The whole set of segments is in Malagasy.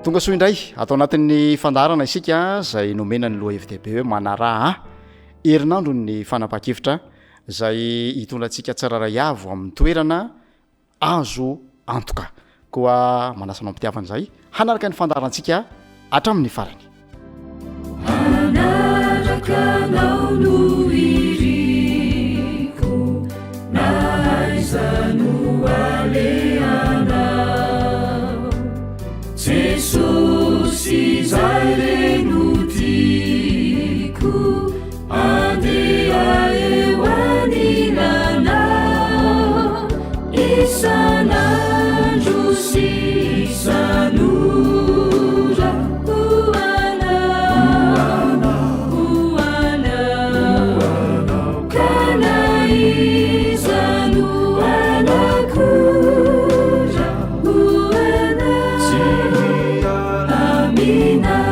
Tonga soa indray ato anatin'ny fandaharana isika izay nomena ny lohahevi-dehibe hoe Manaraha herinandro ny fanapahan-kevitra izay hitondra antsika tsirairay avy ho amin'ny toerana azo antoka. Koa manasa anao am-pitiavana izahay hanaraka ny fandaharantsika hatramin'ny farany. Hanaraka anao no iriko na aiza no alehanao Jesosy izay re no tiako Andeha eo anilanao isan'andro sy isan'ora ho anao, ho anao ka na iza no anakora ho anao aminao.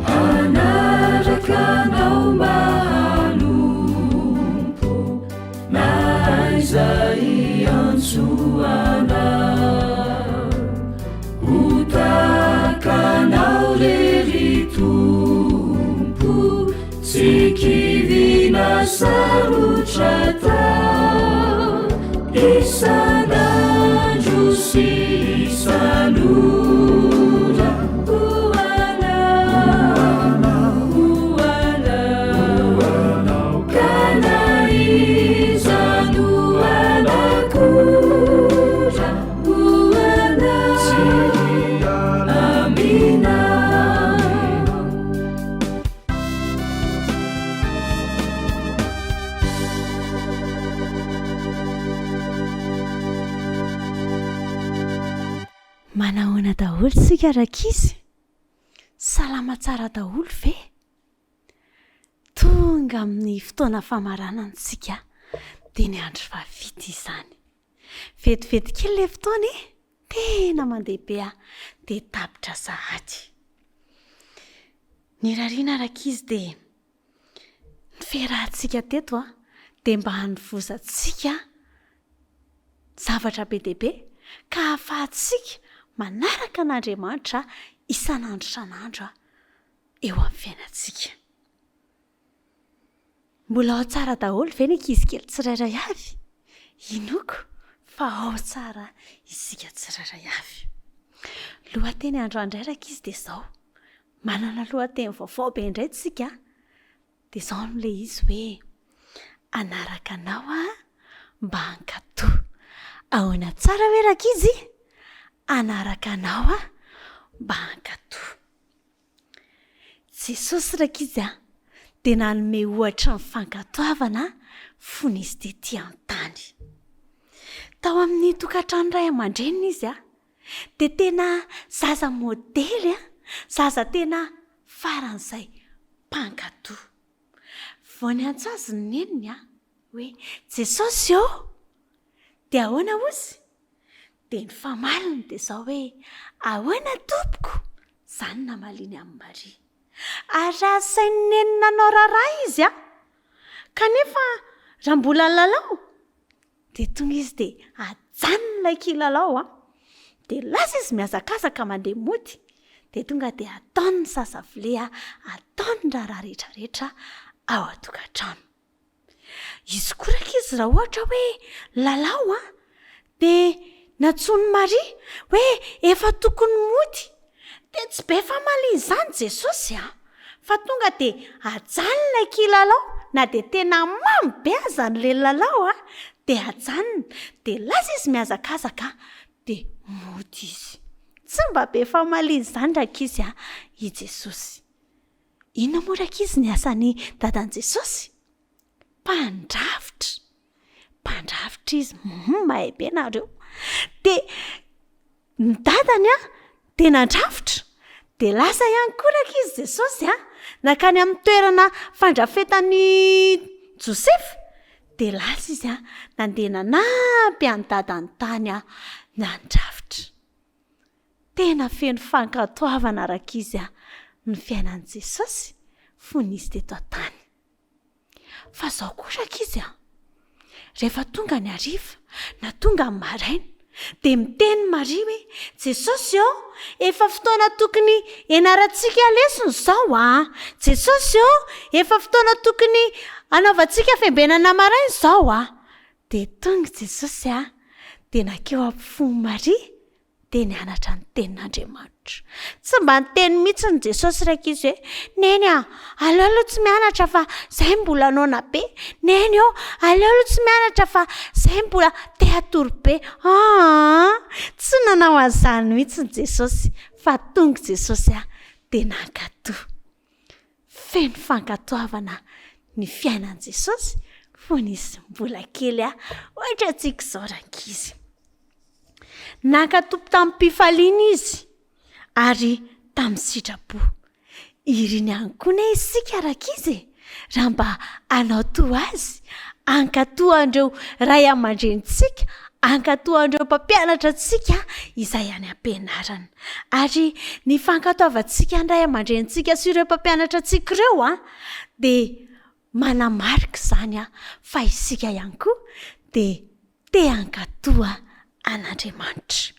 Hanaraka anao mba hanompo. Na aiza iantsoanao, ho tahaka Anao re ry Tompo, tsy kivy na sarotra atao, isan'andro sy isan'ora, ho Anao, ho Anao. Ka na iza no anakora ho anao aminao. Manahoana daholo isika rankizy? Salama tsara daholo ve? Tonga amin'ny fotoana famaranana isika dia ny andro fahafito izany. Vetivety kely ilay fotoana e! Tena mandeha be aho dia tapitra sahady. Ny irariana rankizy dia ny fiarahantsika teto dia mba hanovozantsika zavatra be dia be ka hahafahantsika manaraka an'Andriamanitra isan'andro isan'andro eo amin'ny fiainantsika. Mbola ao tsara daholo ve ny ankizy kely tsirairay avy? Inoako fa ao tsara isika tsirairay avy. Lohateny androany indray rankizy dia izao, manana lohateny vaovao be indray tsika, dia izao no ilay izy hoe, hanaraka anao aho mba hankatò. Ahoana tsara hoe rankizy? Hanaraka anao aho mba hankatò. Jesosy rankizy a, dia nanome ohatra ny fankatoavana fony izy tetỳ an-tany. Tao amin'ny tokantrano ray aman-dreniny izy a, dia tena zaza modely a, zaza tena faran'izay mpankatò. Vao niantso azy ny neniny a, hoe, Jesosy ô! Dia ahoana hozy? Dia ny famaliny dia izao hoe, Ahoana tompoko? Izany namaliany an'i Maria. Ary raha asain'i Neny nanao raharaha izy an! Kanefa raha mbola nilalao, dia tonga izy dia ajanony ilay kilalao an! Dia lasa izy mihazakazaka mandeha mody, dia tonga dia ataony ny sasa vilia, ataony ny raharaha rehetrarehetra ao an-tokantrano. Izy koa rankizy raha ohatra hoe lalao an, dia nantsoin'i Maria hoe efa tokony mody, dia tsy be famaliana izany Jesosy an, fa tonga dia ajanony ilay kilalao na dia tena mamy be aza ilay lalao an, dia ajanony, dia lasa izy mihazakazaka dia mody izy. Tsy mba be famaliana izany rankizy an i Jesosy. Inona moa rankizy ny asan'i dadan'i Jesosy? Mpandrafitra. Mpandrafitra izy, hum, mahay be nareo. Dia ny dadany an, dia nandrafitra. Dia lasa ihany koa rankizy Jesosy an, nankany amin'ny toerana fandrafetany. Josefa dia lasa izy nandeha nanampy an'i dadany tany nandrafitra. Tena feno fankatoavana rankizy ny fiainan'i Jesosy fony izy teto an-tany. Fa izao koa rankizy a! Rehefa tonga ny hariva na tonga ny maraina dia miteny Maria hoe, Jesosy ô, efa fotoana tokony hianarantsika lesona izao a! Jesosy ô, efa fotoana tokony hanaovantsika fiambenana maraina izao a! Dia tonga Jesosy a, dia nankeo ampofoan'i Maria dia nianatra ny tenin'Andriamanitra. Tsy mba niteny mihitsy ny Jesosy rankizy hoe, Neny a, aleo aloha tsy mianatra fa zay mbola noana be. Neny ô, aleo aloha tsy mianatra fa zay mbola te hatory be. Aa! Tsy nanao an'izany mihitsy ny Jesosy fa tonga Jesosy a, dia nankatò. Feno fankatoavana ny fiainan'i Jesosy fony izy mbola kely a, ohatra antsika izao rankizy. Naka tompo tamim-pifaliana izy ary tamin'ny sitrapo. Iriny ihany koa anie isika rankizy e, raha mba hanao toa azy, hankatò an'ireo ray aman-drenintsika, hankatò an'ireo mpampianatra antsika izay any am-pianarana. Ary ny fankatoavantsika ny ray aman-drenintsika sy ireo mpampianatra antsika ireo an, dia manamarika izany fa isika ihany koa dia te hankatoa an'Andriamanitra.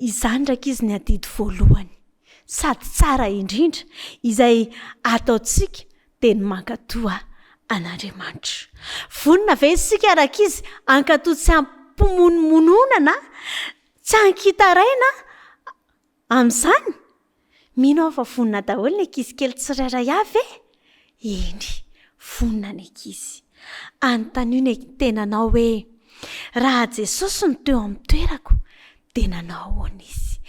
Izany rankizy ny adidy voalohany sady tsara indrindra izay ataontsika dia ny mankatoa an'Andriamanitra. Vonona ve isika rankizy hankatoa tsy am-pimonomononana, tsy an-kitaraina Amin'izany? Mino aho fa vonona daholo ny ankizy kely tsirairay avy e! Eny, vonona ny ankizy. Anontanio ny tenanao hoe, 'Raha Jesosy no teo amin'ny toerako, dia nanao ahoana izy?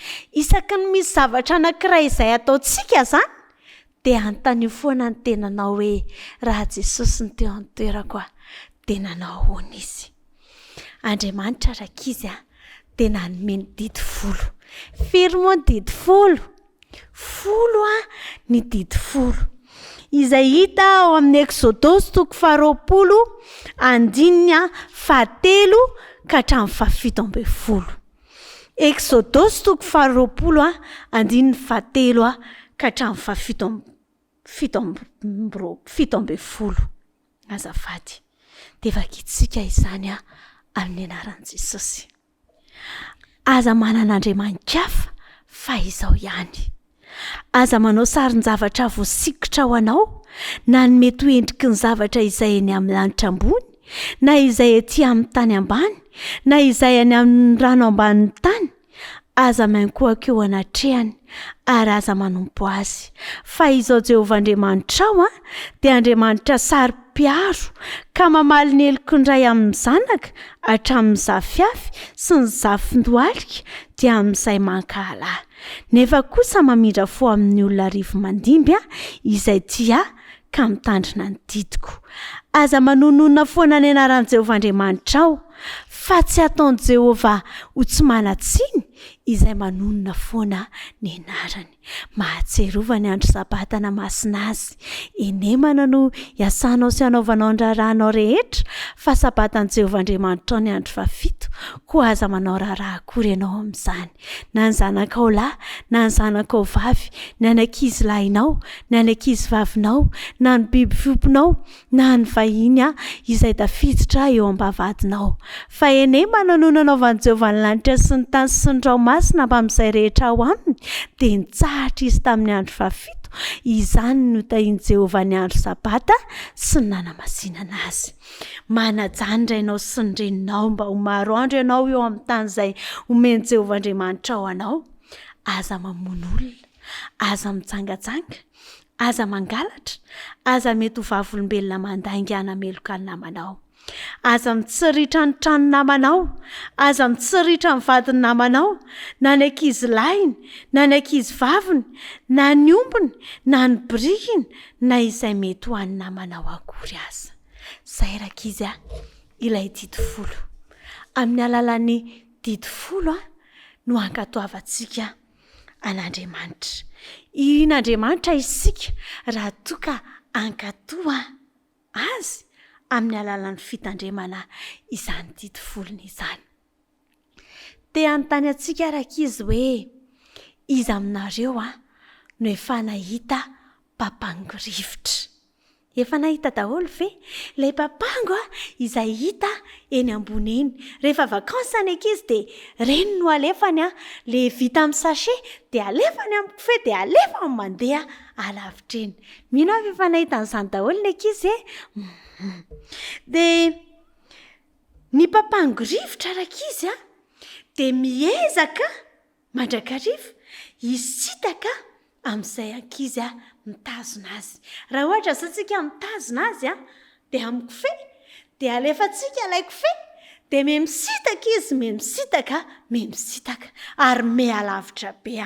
Isaky ny misy zavatra anankiray izay ataontsika izany, dia anontanio foana ny tenanao hoe, 'Raha Jesosy no teo amin'ny toerako, dia nanao ahoana izy? Andriamanitra rankizy a, dia nanome ny didy folo. Firy moa ny didy folo? Folo a ny didy folo. Izay hita ao amin'ny Eksodosy toko faharoapolo andininy fahatelo ka hatramin'ny fahafito ambin'ny folo. Eksodosy toko faharoapolo a andininy fahatelo a ka hatramin'ny fahafito 17. Azafady. Dia vakintsika izany amin'ny anaran'i Jesosy. Aza manana andriamani-kafa fa izao ihany. Aza manao sarin-javatra voasikotra ho anao, na ny mety ho endriky ny zavatra izay eny amin'ny lanitra ambony, na izay ety amin'ny tany ambany, na izay any amin'ny rano ambanin'ny tany, Aza miankohoka eo anatrehany, ary aza manompo azy. Fa Izaho Jehovah Andriamanitrao dia Andriamanitra saro-piaro, ka mamaly ny heloky ny ray amin'ny zanaka hatramin'ny zafiafy sy ny zafindohalika, dia amin'izay mankahala Ahy. Nefa kosa mamindra fo amin'ny olona arivo mandimby izay tia Ahy ka mitandrina ny didiko. Aza manononona foana ny anaran'i Jehovah Andriamanitrao, fa tsy hataon'i Jehovah ho tsy manan-tsiny izay manonona foana ny anarany. Mahatsiarova ny andro Sabata hanamasina azy. Henemana no hiasanao sy hanaovanao ny raharahanao rehetra, fa Sabatan'i Jehovah Andriamanitrao ny andro fahafito, koa aza manao raharaha akory ianao amin'izany. na ny zanakao lahy, na ny zanakao vavy, na ny ankizilahinao, na ny ankizivavinao, na ny biby fiompinao, na ny vahiny izay tafiditra eo am-bavahadinao. Fa henemana no nanaovan'i Jehovah ny lanitra sy ny tany sy ny raomasina mbamin'izay rehetra ao aminy, dia nitsahatra izy tamin'ny andro fahafito, izany no notahin'i Jehovah ny andro sabata sy ny nanamasinana azy. Manajà ny rainao sy ny reninao mba ho maro andro ianao eo amin'ny tany izay omen'i Jehovah Andriamanitrao anao. Aza mamono olona, aza mijangajanga, aza mangalatra, aza mety ho vavolombelona mandainga hanameloka ny namanao. Aza mitsiritra ny tranon'ny namanao, aza mitsiritra ny vadin'ny namanao, na ny ankizilahiny, na ny ankizivaviny, na ny ombiny, na ny birikiny, na izay mety ho an'ny namanao akory aza. Zay rankizy a, ilay didy folo. Amin'ny alalan'ny didy folo a, no ankatoavantsika an'Andriamanitra. Irin'Andriamanitra isika raha toa ka hankatoa. Azy amin'ny alalan'ny fitandremana izany didy folony izany. Te hanontany antsika rankizy hoe iza aminareo no efa nahita papango rivotra? Efa nahita daholo ve? Ilay papango izay hita eny ambony eny. Rehefa vacances ny ankizy dia ireny no alefany, ilay vita amin'ny sachet dia alefany amin'ny kofehy dia alefany mandeha alavitra eny. Mino aho fa efa nahita an'izany daholo ny ankizy e! Dia ny papango rivotra rankizy dia miezaka Mandrakariva, hisintaka amin'izay ankizy mitazona azy. Raha ohatra izao tsika mitazona azy dia amin'ny kofehy, dia alefantsika ilay kofehy, dia miha misintaka izy, miha misintaka, miha misintaka, ary miha lavitra be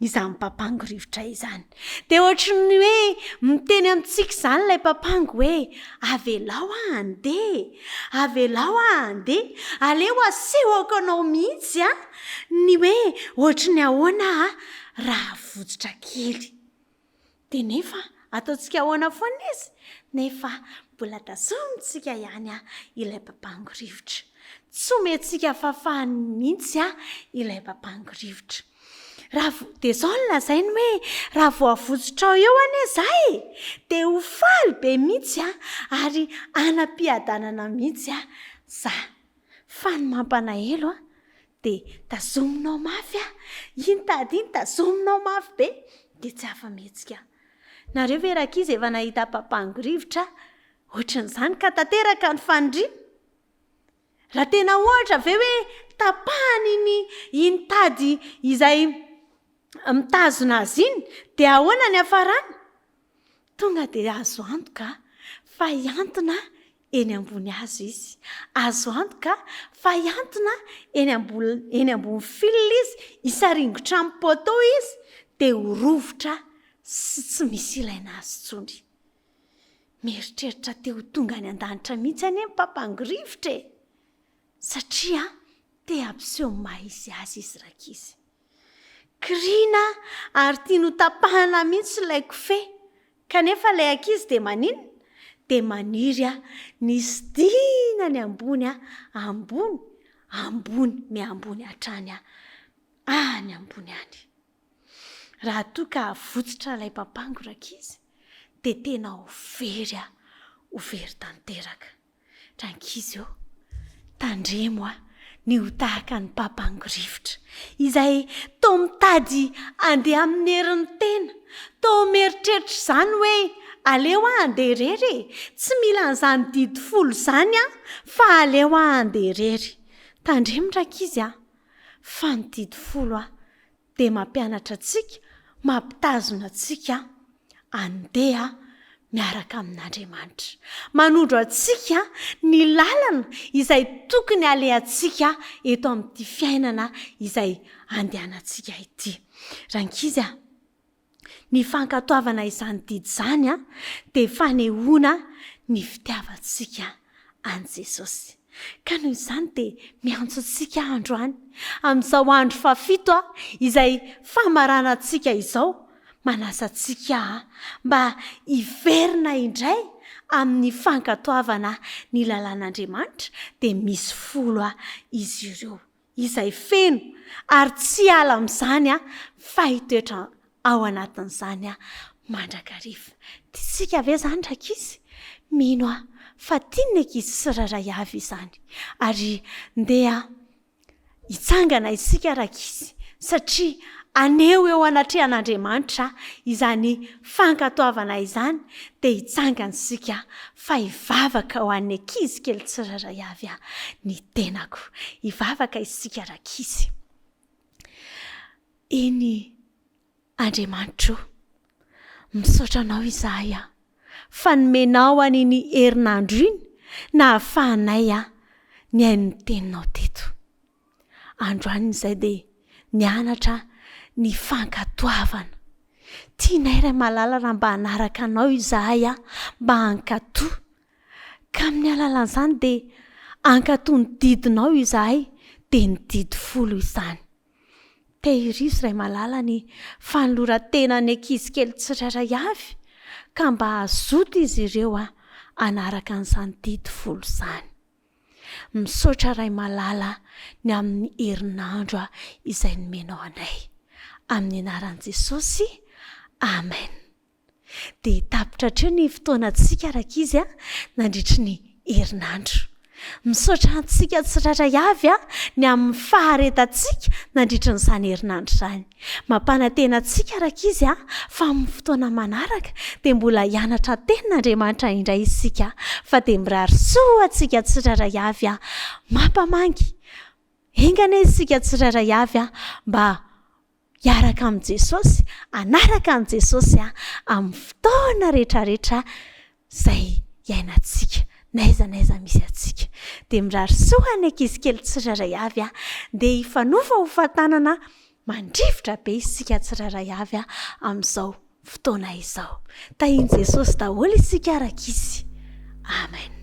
izany papango rivotra izany. Dia ohatry ny hoe miteny amintsika izany ilay papango hoe, avelao aho handeha e! Avelao aho handeha! Aleo asehoko anao mihitsy an, ny hoe ohatry ny ahoana aho raha votsotra kely. Dia nefa ataontsika ahoana foana izy? Nefa mbola tazomintsika ihany ilay papango rivotra. Tsy omentsika fahafahany mihitsy ilay papango rivotra. Raha vo, dia izao no lazainy hoe, raha voavotsotrao eo anie za e, dia ho faly be mihitsy aho ary hanam-piadanana mihitsy aho za. Fa ny mampanahelo an, dia tazominao mafy aho, iny tady iny tazominao mafy be, dia tsy afa-mihetsika aho. Nareo ve rankizy efa nahita papango rivotra ohatran'izany ka tanteraka ny faniriana? Raha tena ohatra ve hoe tapahana iny iny tady izay mitazona azy iny dia ahoana ny hafarany? Tonga dia azo antoka fa hihantona eny ambony hazo izy. Azo antoka fa hihantona eny ambony eny ambony fil izy, hisaringotra amin'ny poteau izy dia ho rovitra sy tsy misy ilaina azy intsony. Mieritreritra te ho tonga any an-danitra mihitsy anie ny papango rivotra e! Satria te hampiseho ny maha izy azy izy rankizy. Kiriana ary tiany ho tapahana mihitsy ilay kofehy, kanefa ilay ankizy dia maninona? Dia maniry ny hisidina any ambony, ambony, ambony, miha-ambony hatrany any ambony any. Raha toa ka avotsitra ilay papango rankizy dia tena ho very aho, ho very tanteraka. Rankizy ô, tandremo aho ny ho tahaka ny papango rivotra, izay toa mitady handeha amin'ny herin'ny tena, toa mieritreritra izany hoe aleo aho handeha irery e, tsy mila an'izany didy folo izany aho fa aleo aho handeha irery. Tandremo rankizy a, fa ny didy folo aho dia mampianatra antsika, mampitazona antsika handeha miaraka amin'Andriamanitra. Manondro antsika ny lalana izay tokony halehantsika eto amin'ity fiainana izay andehanantsika ity. Rankizy a! Ny fankatoavana izany didy izany dia fanehoana ny fitiavantsika an'i Jesosy. Ka noho izany dia miantso antsika aho androany, amin'izao andro fahafito izay famaranantsika izao, manasa antsika aho mba hiverina indray amin'ny fankatoavana ny lalàn'Andriamanitra, dia misy folo izy ireo. izay feno ary tsy hiala amin'izany aho fa hitoetra ao anatin'izany aho mandrakariva. Tiantsika ve izany rankizy? Mino aho fa tian'ny ankizy tsirairay avy izany. Ary ndeha hitsangana isika rankizy satria haneho eo anatrehan'Andriamanitra izany fankatoavana izany dia hitsangana isika fa hivavaka ho an'ny ankizy kely tsirairay avy ny tenako. Hivavaka isika rankizy. Eny Andriamanitro o, misaotra Anao izahay aho fa nomenao an'iny herinandro iny nahafahanay aho nihaino ny teninao teto. Androany izay dia nianatra ny fankatoavana. Tianay Ray malala raha mba hanaraka Anao izahay mba hankatò. Ka amin'ny alalan'izany dia hankatò ny didinao izahay, dia ny didy folo izany. Tehirizo Ray malala ny fanoloran-tenan'ny ankizy kely tsirairay avy ka mba hazoto izy ireo. hanaraka an'izany didy folo izany. Misaotra Ray malala ny amin'ny herinandro izay nomenao anay. Amin'ny anaran'i Jesosy, Amen. Dia tapitra hatreo ny fotoanantsika rankizy a, nandritry ny herinandro. Misaotra antsika tsirairay avy a, ny amin'ny faharetantsika nandritry an'izany herinandro izany. Mampanantena antsika rankizy a, fa amin'ny fotoana manaraka dia mbola hianatra tenin'Andriamanitra indray isika fa dia mirary soa antsika tsirairay avy a. Mampamangy. Enga anie isika tsirairay avy a, mba hiaraka amin'i Jesosy, hanaraka an'i Jesosy amin'ny fotoana rehetrarehetra izay iainantsika, n'aiza n'aiza misy antsika. Dia mirary soa ny ankizy kely tsirairay avy, dia hifanofa ho fatanana mandrivotra be isika tsirairay avy amin'izao fotoana izao. Tahin'i Jesosy daholo isika rankizy. Amen.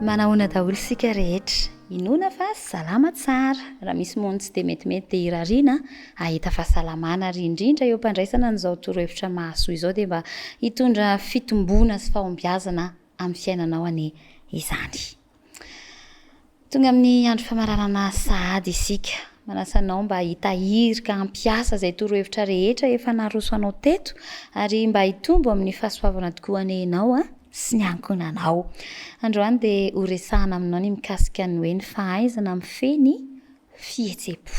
Manahoana daholo isika rehetra. Inoana fa salama tsara. Raha misy moa ny tsy dia metimety dia irariana hahita fahasalamana ary indrindra eo am-pandraisana an'izao torohevitra mahasoa izao dia mba hitondra fitomboana sy fahombiazana amin'ny fiainanao anie izany. Tonga amin'ny andro famaranana sahady isika. Manasa anao mba hitahiry ka hampiasa izay torohevitra rehetra efa naroso anao teto ary mba hitombo amin'ny fahasoavana tokoa anie ianao sy ny ankohonanao. Androany dia horesahana aminao ny mikasika ny hoe ny fahaizana mifehy ny fihetseham-po.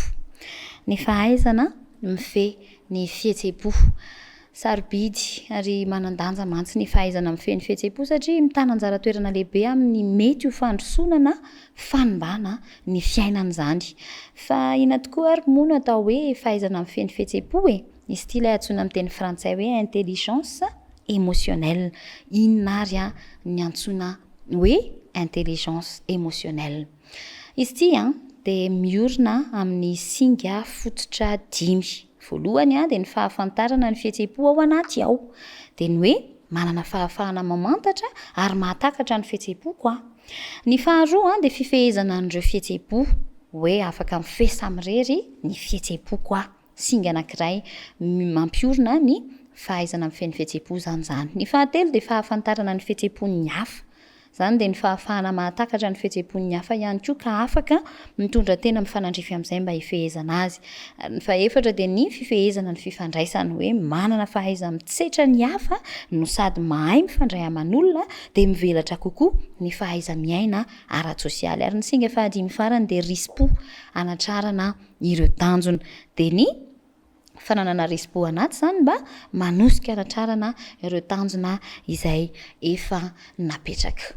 Ny fahaizana mifehy ny fihetseham-po. Sarobidy ary manan-danja mantsy ny fahaizana mifehy ny fihetseham-po satria mitana anjara toerana lehibe amin'ny mety ho fandrosoana na fanimbana ny fiainana izany. Fa inona tokoa ary moa no atao hoe fahaizana mifehy ny fihetseham-po e? Izy ity ilay antsoina amin'ny teny frantsay hoe intelligence émotionnelle. Inona ary ny antsoina hoe intelligence émotionnelle? Izy ity dia miorina amin'ny singa fototra dimy. Voalohany dia ny fahafantarana ny fihetseham-po ao anaty ao. Dia ny hoe manana fahafahana mamantatra ary mahatakatra ny fihetseham-poko aho. Ny faharoa dia fifehezana an'ireo fihetseham-po, hoe afaka mifehy samirery ny fihetseham-poko aho. Singa anankiray mampiorina ny fahaizana mifehy ny fihetseham-po izany izany. Ny fahatelo dia fahafantarana ny fihetseham-pon'ny hafa. Izany dia ny fahafahana mahatakatra ny fihetseham-pon'ny hafa ihany koa ka afaka mitondra tena mifanandrify amin'izay mba hifehezana azy. Ary ny fahefatra dia ny fifehezana ny fifandraisana, hoe manana fahaiza-mitsetra ny hafa no sady mahay mifandray aman'olona dia mivelatra kokoa ny fahaiza-miaina ara-tsosialy. Ary ny singa fahadimy farany dia risi-po hanatrarana ireo tanjona. Dia ny. Fananana risi-po anaty izany mba manosika hanatrarana ireo tanjona izay efa napetraka.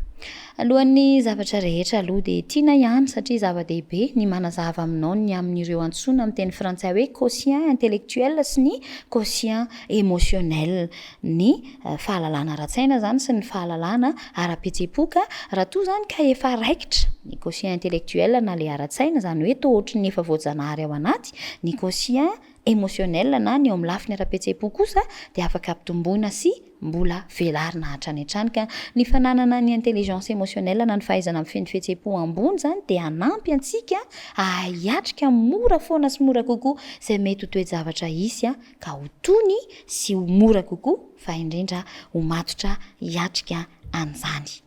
Alohan'ny zavatra rehetra aloha dia tiana ihany satria zava-dehibe ny manazava aminao ny amin'ireo antsoina amin'ny teny frantsay hoe quotient intellectuel sy ny quotient émotionnel. Ny fahalalana ara-tsaina izany sy ny fahalalana ara-pihetseham-po ka raha toa izany ka efa raikitra ny quotient intellectuel na ilay ara-tsaina izany hoe toa ohatry ny efa voajanahary ao anaty, ny quotient émotionnel na ny eo amin'ny lafiny ara-pihetseham-po kosa dia afaka ampitomboina sy mbola velarina hatrany hatrany ka ny fananana ny intelligence émotionnelle na ny fahaizana mifehy ny fihetseham-po ambony izany dia hanampy antsika hahay hiatrika mora foana sy mora kokoa izay mety ho toe-javatra hisy ka ho tony sy ho mora kokoa fa indrindra ho matotra hiatrika an'izany.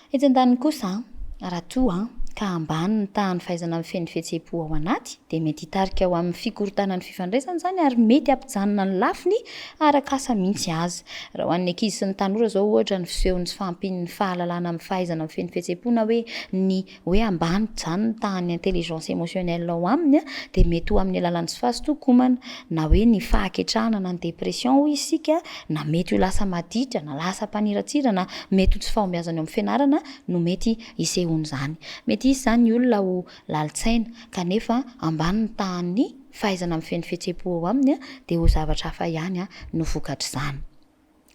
Etsy andaniny kosa, raha toa ka ambany ny tahan'ny fahaizana mifehy ny fihetseham-po ao anaty, dia mety hitarika ho amin'ny fikorontanan'ny fifandraisana izany ary mety hampijanona ny lafiny arak'asa mihitsy aza. Raha ho an'ny ankizy sy ny tanora izao ohatra ny fisehon'ny tsy fahampian'ny fahalalana amin'ny fahaizana mifehy ny fihetseham-po na hoe ny hoe ambany izany ny tahan'ny intelligence émotionnelle ao aminy dia mety ho amin'ny alalan'ny tsy fahazotoan-komana na hoe ny fahaketrahana na ny dépression hoy isika na mety ho lasa maditra na lasa mpaniratsira na mety ho tsy fahombiazana eo amin'ny fianarana no mety hisehoan'izany. Mety hisy izany ny olona ho lalin-tsaina kanefa ambany ny tahan'ny fahaizana mifehy ny fihetseham-po ao aminy dia ho zavatra hafa ihany no vokatr'izany.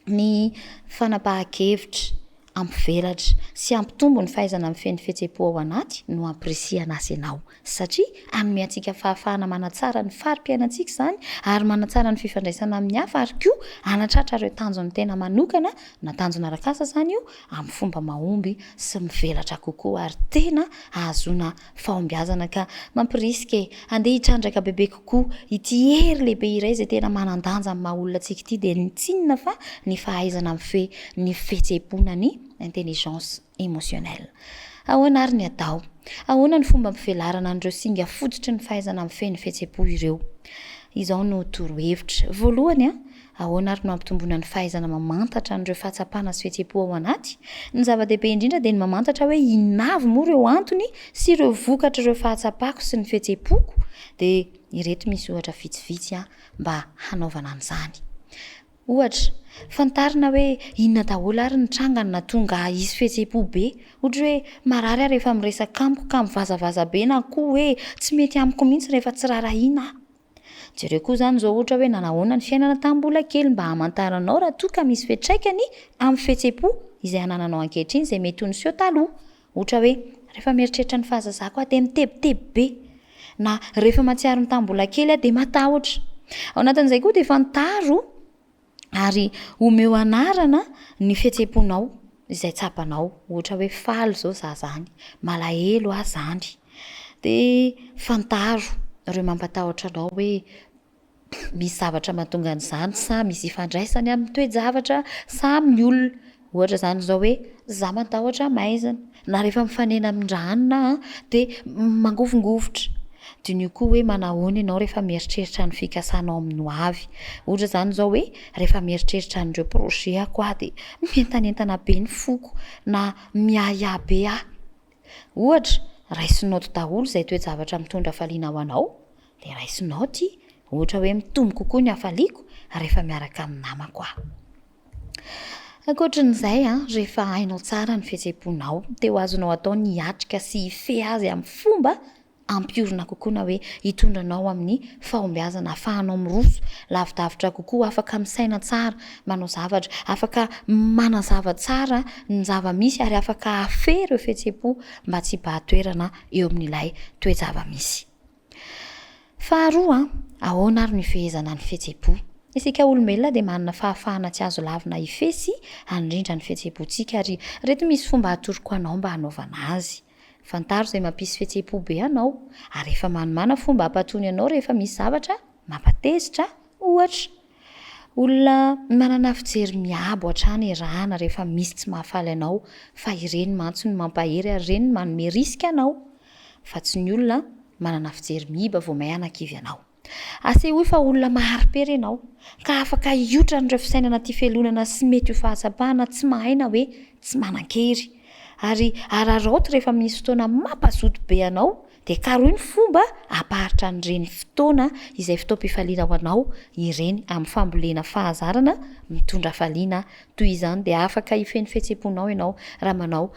Ny fanapahan-kevitra. hampivelatra sy hampitombo ny fahaizana mifehy ny fihetseham-po ao anaty no hampirisihana azy ianao. Satria hanome antsika fahafahana manatsara ny fari-piainantsika izany ary manatsara ny fifandraisana amin'ny hafa ary koa hanatratra ireo tanjon'ny tena manokana na tanjona arak'asa izany io amin'ny fomba mahomby sy mivelatra kokoa ary tena ahazoana fahombiazana ka mampirisika e! Andeha hitrandraka bebe kokoa ity hery lehibe iray izay tena manan-danja amin'ny maha-olona antsika ity dia ny tsy inona fa ny fahaizana mifehy ny fihetseham-po na ny intelligence émotionnelle. Ahoana ary ny atao? Ahoana ny fomba ampivelarana an'ireo singa fototry ny fahaizana mifehy ny fihetseham-po ireo? Izao no torohevitra. Voalohany, ahoana ary no hampitomboana ny fahaizana mamantatra an'ireo fahatsapana sy fihetseham-po ao anaty? Ny zava-dehibe indrindra dia ny mamantatra hoe inona avy moa ireo antony sy ireo vokatr'ireo fahatsapako sy ny fihetseham-poko. Dia ireto misy ohatra vitsivitsy mba hanaovana an'izany. Ohatra, fantarina hoe inona daholo ary ny tranga no nahatonga ahy hisy fihetseham-po be. Ohatra hoe marary aho rehefa miresaka amiko ka mivazavaza be na koa hoe tsy mety amiko mihitsy rehefa tsy rarahiana aho. Jereo koa izany izao ohatra hoe nanahoana ny fiainana tamin'ny mbola kely mba hamantaranao raha toa ka misy fiantraikany amin'ny fihetseham-po izay anananao ankehitriny izay mety ho niseho taloha. Ohatra hoe, rehefa mieritreritra ny fahazazako aho dia mitebiteby be, na rehefa mahatsiaro ny tamin'ny mbola kely aho dia matahotra. Ao anatin'izay koa dia fantaro ary omeo anarana ny fihetseham-ponao izay tsapanao. Ohatra hoe faly izao za zany, malahelo aho zany. Dia fantaro ireo mampatahotra anao hoe misy zavatra mahatonga an'izany sa misy ifandraisany amin'ny toe-javatra sa amin'ny olona. Ohatra izany izao hoe za matahotra maizina na rehefa mifanena amin-dranona aho dia mangovingovitra. Diniho koa hoe manahoana ianao rehefa mieritreritra ny fikasanao amin'ny ho avy. Ohatra izany izao hoe rehefa mieritreritra an'ireo projet-ko aho dia mientanentana be ny foko na miahiahy be aho. Ohatra, raiso naoty daholo izay toe-javatra mitondra hafaliana ho anao, dia raiso naoty, ohatra hoe mitombo kokoa ny hafaliako rehefa miaraka amin'ny namako aho. Ankoatran'izay, rehefa hainao tsara ny fihetseham-ponao, dia ho azonao atao ny hiatrika sy hifehy azy amin'ny fomba hampiorina kokoa na hoe hitondra anao amin'ny fahombiazana, ahafahanao miroso lavidavitra kokoa, afaka misaina tsara, manao zavatra, afaka manazava tsara ny zava-misy ary afaka hahafehy ireo fihetseham-po mba tsy hibahan-toerana eo amin'ilay toe-java-misy. Faharoa, ahoana ary no hifehezana ny fihetseham-po? Isika olombelona dia manana fahafahana tsy azo lavina hifehy sy handrindra ny fihetseham-pontsika ary ireto misy fomba atoroko anao mba hanaovana azy. Fantaro izay mampisy fihetseham-po be anao, ary efa manomàna fomba hampatony anao rehefa misy zavatra mampatezitra, ohatra. Olona manana fijery miabo hatrany iarahana rehefa misy tsy mahafaly anao, fa ireny mantsy no mampahery ary ireny no manome risika anao, fa tsy ny olona manana fijery miiba vao may hanakivy anao. Asehoy fa olona mahari-pery ianao, ka afaka hiotra an'ireo fisainana tia fialonana sy mety ho fahatsapana tsy mahay na hoe tsy manan-kery. Ary araraoty rehefa misy fotoana mampazoto be anao, dia karohy ny fomba hampaharitra an'ireny fotoana izay fotoam-pifaliana ho anao ireny amin'ny fambolena fahazarana mitondra hafaliana Toy izany dia afaka hifehy ny fihetseham-ponao ianao raha manao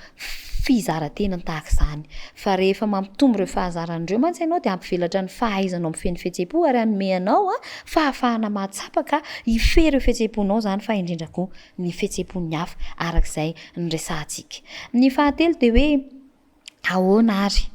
fizaran-tena tahaka izany. Fa rehefa mampitombo ireo fahazarana ireo mantsy ianao dia hampivelatra ny fahaizanao mifehy ny fihetseham-po ary hanome anao fahafahana mahatsapa ka hifehy ireo fihetseham-ponao izany fa indrindra koa ny fihetseham-pon'ny hafa araka izay noresahantsika. Ny fahatelo dia hoe Ahoana àry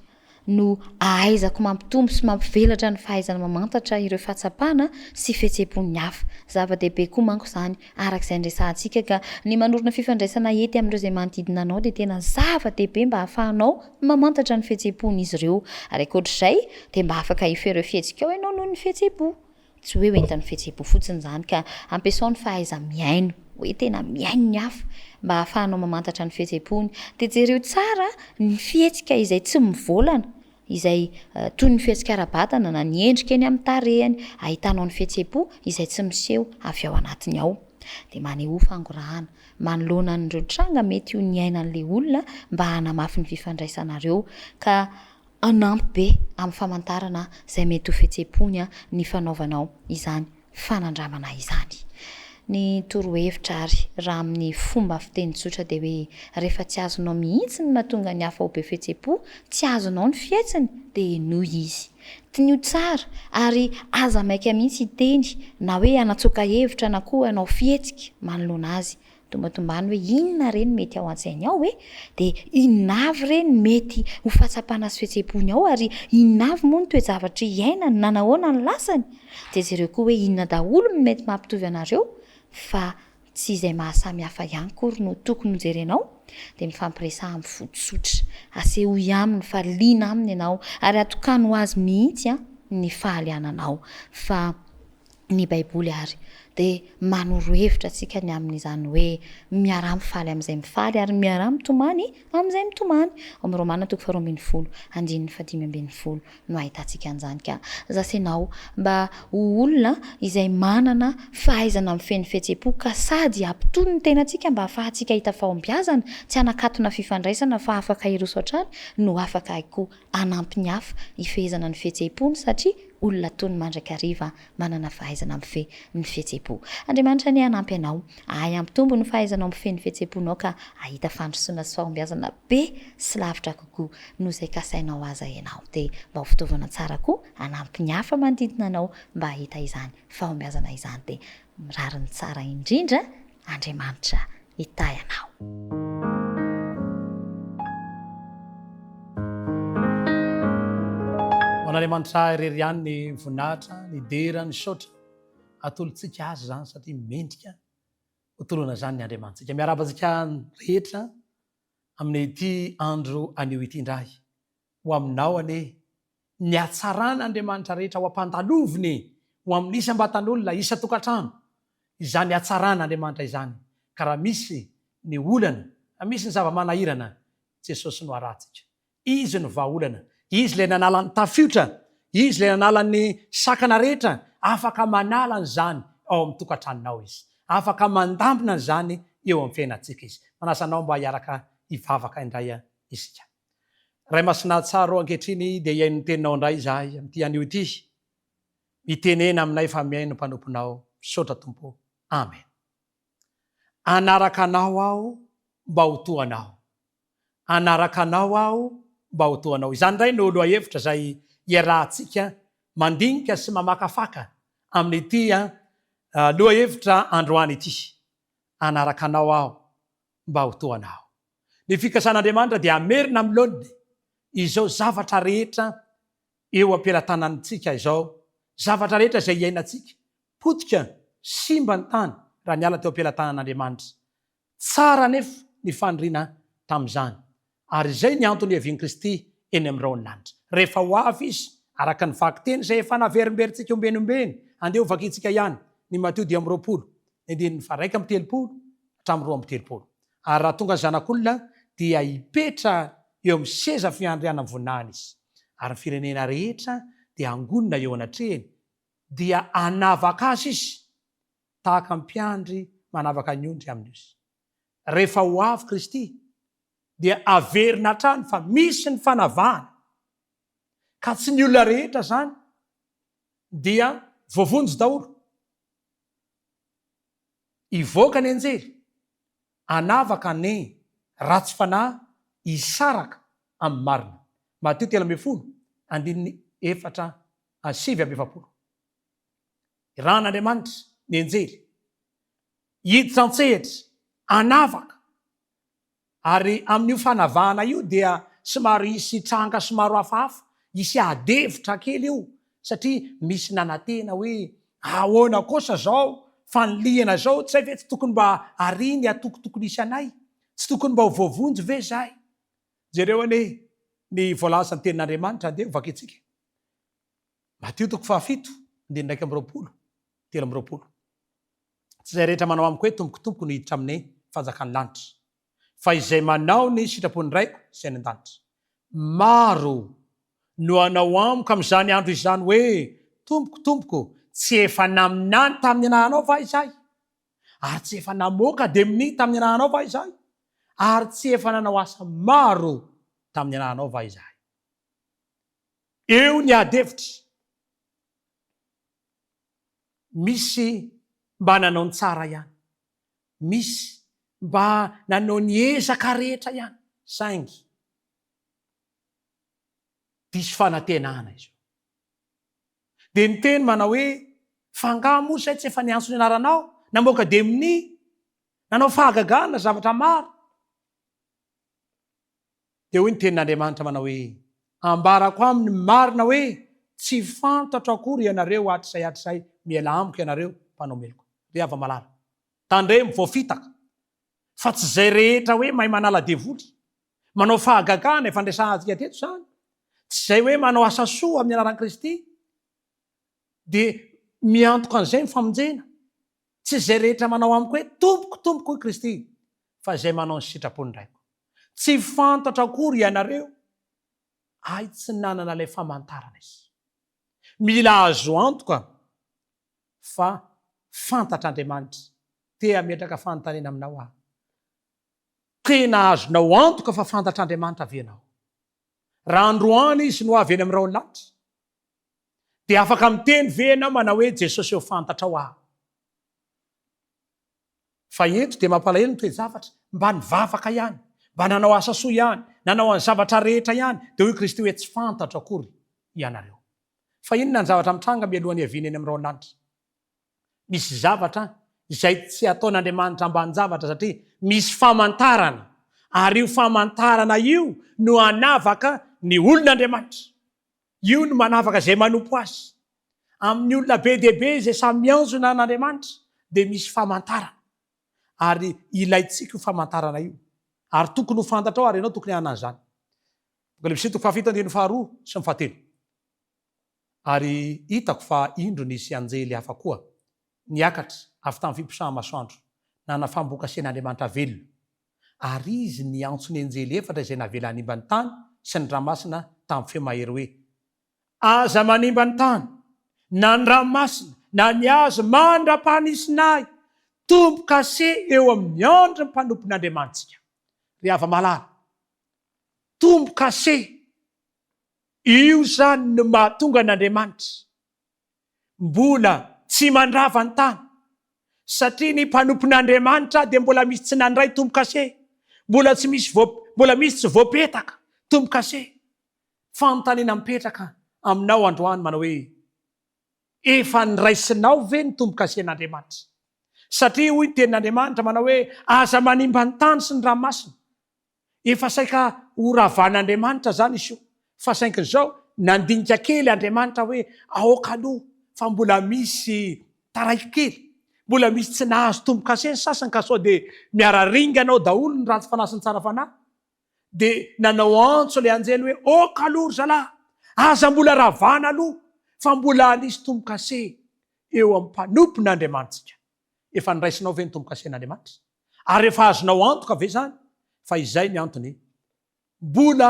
no ahaizako mampitombo sy mampivelatra ny fahaizana mamantatra ireo fahatsapana sy fihetseham-pon'ny hafa? Zava-dehibe koa manko izany, araka izay niresahantsika, ka ny manorina fifandraisana hety amin'ireo izay manodidina anao dia tena zava-dehibe mba hahafahanao mamantatra ny fihetseham-pon'izy ireo. Ary ankoatra izay, dia mba afaka hifehy ireo fihetsikao ianao noho ny fihetseham-po. Tsy hoe hoentin'ny fihetseham-po fotsiny izany ka ampiasao ny fahaiza-mihaino, hoe tena mihaino ny hafa mba hahafahanao mamantatra ny fihetseham-pony. Dia jereo tsara ny fihetsika izay tsy mivoalana, izay toy ny fihetsika ara-batana na ny endrika eny amin'ny tarehiny, ahitanao ny fihetseham-po izay tsy miseho avy ao anatiny ao. Dia manehoa fangorahana manoloana an'ireo tranga mety ho niainan'ilay olona mba hanamafy ny fifandraisanareo ka Hanampy be amin'ny famantarana izay mety ho fihetseham-pony ny fanaovanao izany fanandramana izany. Ny torohevitra ary, raha amin'ny fomba fiteny tsotra dia hoe rehefa tsy azonao mihitsy ny mahatonga ny hafa ho be fihetseham-po, tsy azonao ny fihetsiny, dia henoy izy. Diniho tsara ary aza maika mihitsy hiteny na hoe hanatsoaka hevitra na koa hanao fihetsika manoloana azy. Tombatombano hoe inona re no mety ao an-tsainy ao e? Dia inona avy re no mety ho fahatsapana sy fihetseham-pony ao ary inona avy moa ny toe-javatra iainany na nahoana ny lasany? Dia jereo koa hoe inona daholo no mety mampitovy anareo fa tsy izay maha-samy hafa ihany akory no tokony hojerenao, dia mifampiresaha amin'ny fo tsotra. Asehoy aminy fa liana aminy ianao ary atokano ho azy mihitsy ny fahaliananao fa ny Baiboly àry dia manoro hevitra antsika ny amin'izany hoe miaraha mifaly amin'izay mifaly ary miaraha mitomany amin'izay mitomany. Ao amin'ny Romana toko faharoa ambinifolo, andininy fahadimy ambinifolo no ahitantsika an'izany. Ka zasenao mba ho olona izay manana fahaizana mifehy ny fihetseham-po ka sady hampitony ny tenantsika mba hahafahantsika hahita fahombiazana, tsy hanakatona fifandraisana fa afaka hiroso hatrany no afaka koa hanampy ny hafa hifehezana ny fihetseham-pony satria olona tony mandrakariva manana fahaizana mifehy ny fihetseham-po. Andriamanitra anie hanampy anao hahay hampitombo ny fahaizanao mifehy ny fihetseham-ponao ka hahita fandrosoana sy fahombiazana be sy lavitra kokoa noho izay kasainao aza ianao. Dia mba ho fitaovana tsara koa hanampy ny hafa manodidina anao mba hahita izany fahombiazana izany. Dia mirary ny tsara indrindra Andriamanitra hitahy anao. Ho an'Andriamanitra irery ihany ny voninahitra, ny dera, ny saotra. Atolotsika Azy izany satria mendrika ho tolona izany ny Andriamanitsika. Miarahaba antsika rehetra amin'ity andro anio ity indray. Ho aminao anie ny hatsaran'Andriamanitra rehetra ho ampandaloviny ho amin'ny isam-batan'olona, isan-tokantrano, izany hatsaran'Andriamanitra izany, ka raha misy ny olana, raha misy ny zava-manahirana, Jesosy no arahantsika. Izy no vahaolana. Izy ilay nanala ny tafiotra, Izy ilay nanala ny sakana rehetra, afaka manala an'izany ao amin'ny tokantranonao Izy. Afaka mandamina an'izany eo amin'ny fiainantsika Izy. Manasa anao mba hiaraka hivavaka indray isika. Ray Masina tsara ô, ankehitriny dia hihaino ny Teninao indray izahay amin'ity anio ity. Mitenena aminay fa mihaino mpanomponao. Misaotra Tompo ô. Amen. Hanaraka Anao aho mba ho toa Anao. Hanaraka Anao aho mba ho toa Anao. Izany indray no lohahevitra izay iarahantsika mandinika sy mamakafaka amin'ity lohahevitra androany ity. Hanaraka Anao aho mba ho toa Anao. Ny fikasan'Andriamanitra dia hamerina amin'ny laoniny izao zavatra rehetra eo am-pelatanantsika izao, zavatra rehetra izay iainantsika. Potika, simba ny tany raha niala teo am-pelatanan'Andriamanitra. Tsara anefa ny faniriana tamin'izany, ary izay ny antony hiavian'i Kristy eny amin'ny rahon'ny lanitra. Rehefa ho avy Izy, araka ny vakiteny izay efa naverimberintsika ombeny ombeny, andeha hovakintsika ihany ny Matio 25, ny andininy faha-31 hatramin'ny 32. Ary raha tonga ny Zanak'olona, dia hipetra eo amin'ny seza fiandrianan'ny voninahiny Izy, ary ny firenena rehetra dia hangonina eo anatrehiny, dia hanavaka azy Izy, tahaka ny mpiandry manavaka ny ondry amin'ny osy. Rehefa ho avy Kristy, dia averina hatrany fa misy ny fanavahana, ka tsy ny olona rehetra izany dia voavonjy daholo. Hivoaka ny anjely, hanavaka ny ratsy fanahy hisaraka amin'ny marina. Matio 13, andininy 4 49. Irahan'Andriamanitra ny anjely hiditra an-tsehatra hanavaka Ary amin'io fanavahana io dia somary hisy tranga somary hafahafa, hisy ady hevitra kely io satria misy nanantena hoe ahoana kosa izao fanilihana izao, tsy hay ve tsy tokony mba ary ny atoko tokony hisy anay, tsy tokony mba ho voavonjy ve izahay? Jereo anie ny voalazan'ny tenin'Andriamanitra, andeha ho vakintsika. Matio toko fahafito, andininy 21, 23. Tsy izay rehetra manao amiko hoe, Tompoko, Tompoko no hiditra amin'ny fanjakan'ny lanitra, fa izay manao ny sitrapon'ny Raiko izay any an-danitra. Maro no hanao amiko amin'izany andro izany hoe, Tompoko, Tompoko, tsy efa naminany tamin'ny anaranao va izahay? Ary tsy efa namoaka demonia tamin'ny anaranao va izahay? Ary tsy efa nanao asa maro tamin'ny anaranao va izahay? Eo ny ady hevitra. Misy mba nanao ny tsara ihany, misy mba nanao ny ezaka rehetra ihany, saingy diso fanantenana izy ireo. Dia niteny manao hoe, Fa angaha moa izay tsy efa niantso ny anaranao, namoaka demonia? Nanao fahagagana zavatra maro. Dia hoy ny tenin'Andriamanitra manao hoe, Ambarako aminy marina hoe, tsy fantatro akory ianareo hatrizay hatrizay, mialà amiko ianareo mpanao meloka. Ry hava-malala, tandremo voafitaka, fa tsy izay rehetra hoe mahay manala devoly, manao fahagagana, efa niresahantsika teto izany, tsy izay hoe manao asa soa amin'ny anaran'i Kristy, dia miantoka an'izay ny famonjena. Tsy izay rehetra manao amiko hoe, Tompoko, Tompoko, hoy Kristy, fa izay manao ny sitrapon'ny Raiko. Tsy fantatro akory ianareo, ahy tsy nanana ilay famantarana izy. Mila azo antoka fa fantatr'Andriamanitra. Te hametraka fanontaniana aminao aho. Tena azonao antoka fa fantatr'Andriamanitra ve ianao? Raha androany Izy no avy eny amin'ny rahon'ny lanitra, Dia afaka miteny ve ianao manao hoe Jesosy eo fantatrao aho? Fa eto dia mampalahelo ny toe-javatra, mba nivavaka ihany, mba nanao asa soa ihany, nanao an'ny zavatra rehetra ihany, dia hoy Kristy hoe tsy fantatro akory ianareo. Fa inona ny zavatra mitranga mialohan'ny hiaviany eny amin'ny rahon'ny lanitra? Misy zavatra izay tsy ataon'Andriamanitra ambanin-javatra satria misy famantarana, ary io famantarana io no hanavaka ny olon'Andriamanitra. Io no manavaka izay manompo Azy. Amin'ny olona be dia be izay samy mianjona an'Andriamanitra dia misy famantarana. Ary ilaintsika io famantarana io. Ary tokony ho fantatrao ary ianao tokony hanana an'izany. Apokalypsy toko fahafito andininy faharoa sy ny fahatelo. Ary hitako fa indro nisy anjely hafa koa niakatra avy tamin'ny fiposaha-masoandro, nanafam-bokasen'Andriamanitra velona. Ary izy niantso ny anjely efatra izay navela hanimba ny tany sy ny ranomasina tamin'ny feo mahery hoe, Aza manimba ny tany, na ny ranomasina, na ny hazo, mandra-panisina ahy tombo-kase eo amin'ny andrin'ny mpanompon'Andriamanitsika. Ry hava-malala, tombo-kase, io izany no mahatonga an'Andriamanitra mbola tsy mandrava ny tany, satria ny mpanompon'Andriamanitra dia mbola misy tsy nandray tombo-kase, mbola tsy misy voa, mbola misy tsy voapetaka tombo-kase. Fanontaniana mipetraka aminao androany manao hoe, efa niraisinao ve ny tombo-kasen'Andriamanitra? Satria hoy ny tenin'Andriamanitra manao hoe, aza manimba ny tany sy ny ranomasina, Efa saika ho ravan'Andriamanitra izany izy io, fa saingy izao nandinika kely Andriamanitra hoe aoka aloha fa mbola misy taraiky kely, mbola misy tsy nahazo tombo-kase ny sasany ka sao dia miara-ringana ao daholo ny ratsy fanahy sy ny tsara fanahy. Dia nanao antso ilay anjely hoe aoka aloha ry zalahy, aza mbola ravana aloha fa mbola hanisy tombo-kase eo amin'ny mpanompon'Andriamanitsika. Efa noraisinao ve ny tombo-kasen'Andriamanitra? Ary efa azonao antoka ve izany fa izay ny antony mbola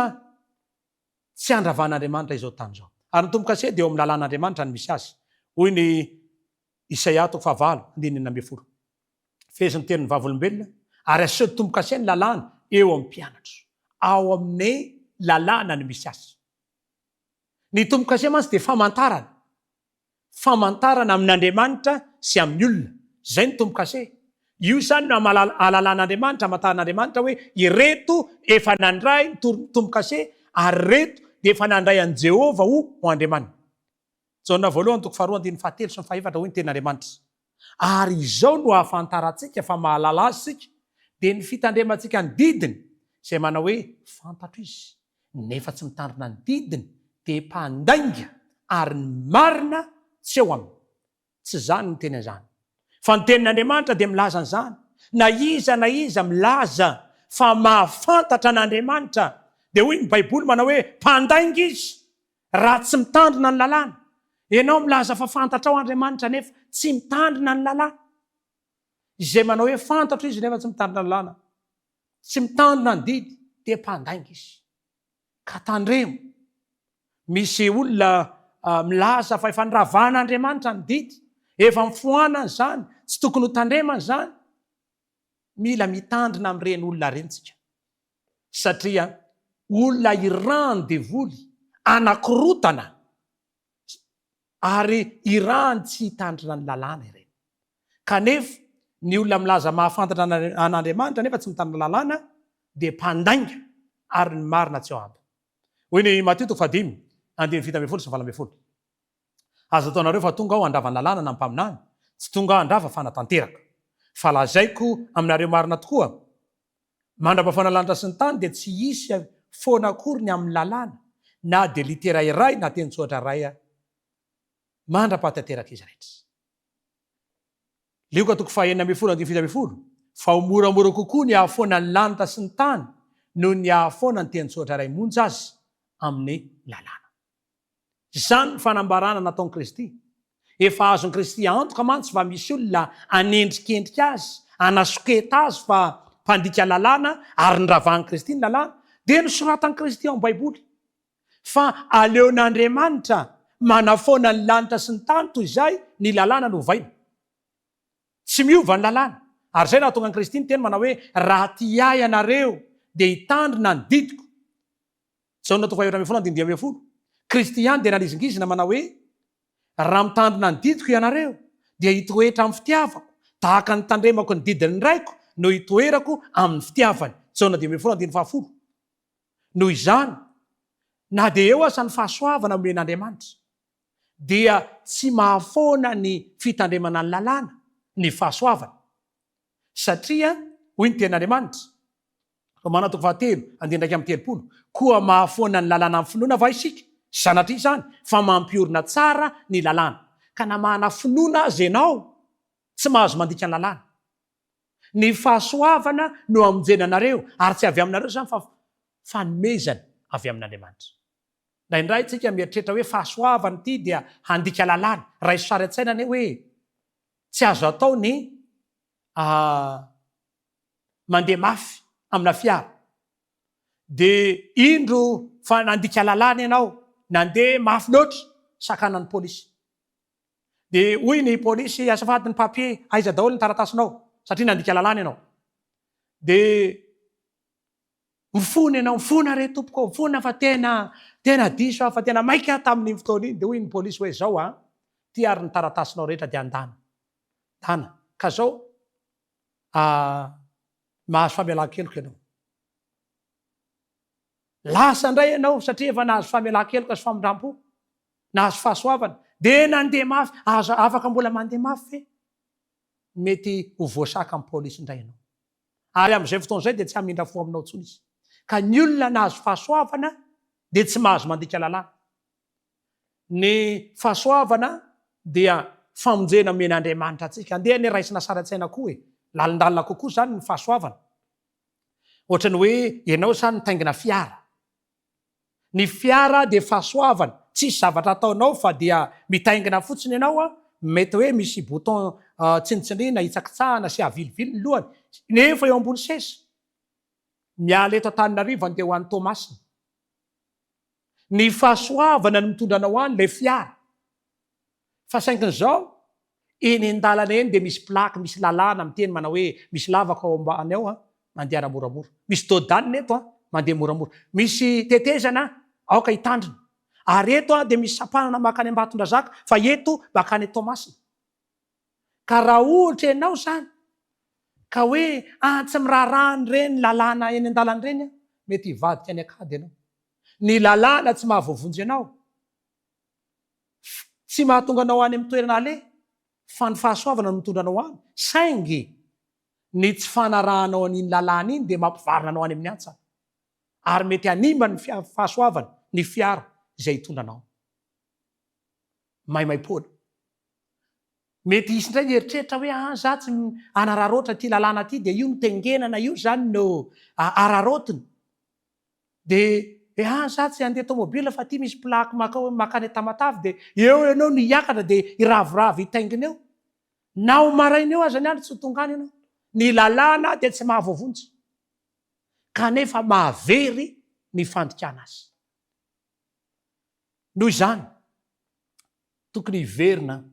tsy andravan'Andriamanitra izao tany izao? Ary ny tombo-kase dia eo amin'ny lalàn'Andriamanitra no misy azy, hoy ny Isaia toko fahavalo, andininy 16. Fehezo ny tenin'ny vavolombelona ary aseho tombo-kase ny lalàna eo amin'ny mpianatra. Ao amin'ny lalàna no misy azy. Ny tombo-kase mantsy dia famantarana. Famantarana amin'Andriamanitra sy amin'ny olona. Izay ny tombo-kase. Io izany no ahalalan'Andriamanitra, amantaran'Andriamanitra hoe ireto efa nandray ny tombo-kase ary ireto dia efa nandray an'i Jehovah ho ho Andriamaniny. Jaona voalohany toko faharoa andininy fahatelo sy ny fahefatra hoy ny tenin'Andriamanitra. Ary izao no ahafantarantsika fa mahalala Azy isika, dia ny fitandremantsika ny didiny, izay manao hoe, Fantatro Izy. nefa tsy mitandrina ny didiny dia mpandainga ary ny marina tsy eo aminy. Tsy izaho no miteny an'izany. Fa ny tenin'Andriamanitra dia milaza an'izany. Na iza na iza milaza fa mahafantatra an'Andriamanitra dia hoy ny baiboly manao hoe mpandainga izy raha tsy mitandrina ny lalàna. Ianao milaza fa fantatrao Andriamanitra nefa tsy mitandrina ny lalàna. Izay manao hoe fantatro izy nefa tsy mitandrina ny lalàna. Tsy mitandrina ny didy dia mpandainga izy. Ka tandremo. Misy olona milaza fa efa noravan'Andriamanitra ny didy, efa nofoanany izany, tsy tokony ho tandremana izany. Mila mitandrina amin'ireny olona ireny tsika. Satria olona irahan'ny devoly anakorotana ary irahany tsy hitandrina ny lalàna ireny. Kanefa, ny olona milaza mahafantatra an'Andriamanitra nefa tsy mitandrina lalàna dia mpandainga ary ny marina tsy ao aminy. Hoy ny Matio toko fahadimy, andininy 17 sy 18, Aza ataonareo fa tonga aho handrava ny lalàna na ny mpaminany, tsy tonga aho handrava fa hanatanteraka. Fa lazaiko aminareo marina tokoa, mandra-pahafoana lanitra sy ny tany dia tsy hisy foana akory ny amin'ny lalàna, na dia litera iray na teny-tsoratra iray mandra-pahatanteraka izy rehetra. Lioka toko faha-16 andininy 17, Fa ho moramora kokoa ny hahafoana ny lanitra sy ny tany noho ny hahafoana ny teny-tsoratra iray monja aza amin'ny lalàna. Izany ny fanambarana nataon'i Kristy. Efa azon'i Kristy antoka mantsy fa misy olona hanendrikendrika azy, hanasoketa azy fa mpandika lalàna ary niravahan'i Kristy ny lalàna, dia nosoratan'i Kristy ao amin'ny Baiboly fa aleon'Andriamanitra manafoana ny lanitra sy ny tany toy izay ny lalàna no ovaina. Tsy miova ny lalàna. Ary izay nahatonga an'i Kristy niteny manao hoe, Raha tia Ahy ianareo, dia hitandrina ny didiko. Jaona toko faha 14 andininy 15. Kristy ihany dia nanizingizina manao hoe, Raha mitandrina ny didiko ianareo, dia hitoetra amin'ny fitiavako, tahaka ny nitandremako ny didin'ny Raiko no hitoerako amin'ny fitiavany. Jaona 15 andininy fahafolo. Noho izany, na dia eo aza ny fahasoavana omen'Andriamanitra, dia tsy mahafoana ny fitandremana ny lalàna ny fahasoavana. Satria, hoy ny Tenin'Andriamanitra, Romana toko fahatelo, andininy 31, Koa mahafoana ny lalàna amin'ny finoana va isika? Sanatria izany, fa mampiorina tsara ny lalàna. Ka na manana finoana aza ianao, tsy mahazo mandika ny lalàna. Ny fahasoavana no hamonjena anareo, ary tsy avy aminareo izany fa fanomezana avy amin'Andriamanitra. Indraindray isika mieritreritra hoe fahasoavana ity dia handika lalàna. Raiso sary an-tsaina anie hoe tsy azo atao ny mandeha mafy amina fiara. Dia indro fa nandika lalàna ianao, nandeha mafy loatra, sakanan'ny polisy. Dia hoy ny polisy, azafady ny papier, aiza daholo ny taratasinao? Satria nandika lalàna ianao. Dia mifona ianao, mifona re tompoko ô, mifona fa tena, tena diso aho, fa tena maika aho tamin'iny fotoana iny. Dia hoy ny polisy hoe, zao an, ity ary ny taratasinao rehetra dia andana. Dana. Ka zao, mahazo famelan-keloka ianao. Lasa indray ianao satria efa nahazo famelan-keloka sy famindram-po. Nahazo fahasoavana. Dia nandeha mafy. Aza afaka mbola mandeha mafy ve? Mety ho voasakan'ny polisy indray ianao. Ary amin'izay fotoana izay dia tsy hamindra fo aminao intsony izy. Ka ny olona nahazo fahasoavana dia tsy mahazo mandika lalàna. Ny fahasoavana dia famonjena omen'Andriamanitra antsika. Andeha anie raisina sary an-tsaina koa e. Lalindalina kokoa izany ny fahasoavana. Ohatran'ny hoe ianao izany mitaingina fiara. Ny fiara dia fahasoavana, tsisy zavatra ataonao fa dia mitaingina fotsiny ianao an, mety hoe misy bouton tsinontsindriana hitsakitsahana sy havilivily ny lohany, nefa eo ambony seza. Miala eto Antananarivo andeha ho any Toamasina. Ny fahasoavana no mitondra anao any ilay fiara. Fa saingin'izao, eny an-dalana eny dia misy plaque, misy lalàna miteny manao hoe misy lavaka ao ambany ao an, mandehana moramora. Misy dos d'âne eto an, mandeha moramora. Misy tetezana an, aoka hitandrina. Ary eto an dia misy sampanana mankany Ambatondrazaka, fa eto mankany Toamasina. Ka raha ohatra ianao izany ka hoe ah tsy miraharaha an'ireny lalàna eny an-dalana ireny aho, mety hivadika any an-kady ianao. Ny lalàna tsy mahavoavonjy anao. Tsy mahatonga anao any amin'ny toerana aleha fa ny fahasoavana no mitondra anao any, saingy ny tsy fanarahanao an'iny lalàna iny dia mampivarina anao any amin'ny hantsana ary mety hanimba ny fahasoavana, ny fiara izay hitondra anao maimaimpoana. Mety hisy indray ny eritreritra hoe ah za tsy hanararaotra ity lalàna ity dia io no tengenana, io izany no araraotina. Dia eh ah za tsy handeha tomobile fa aty misy plaque makao makany Tamatave dia eo ianao no hiakatra dia hiraviravy hitaingina eo. Na ho maraina eo aza ny andro tsy ho tonga any ianao. Ny lalàna dia tsy mahavoavonjy kanefa mahavery ny fandikana azy. Noho izany, tokony hiverina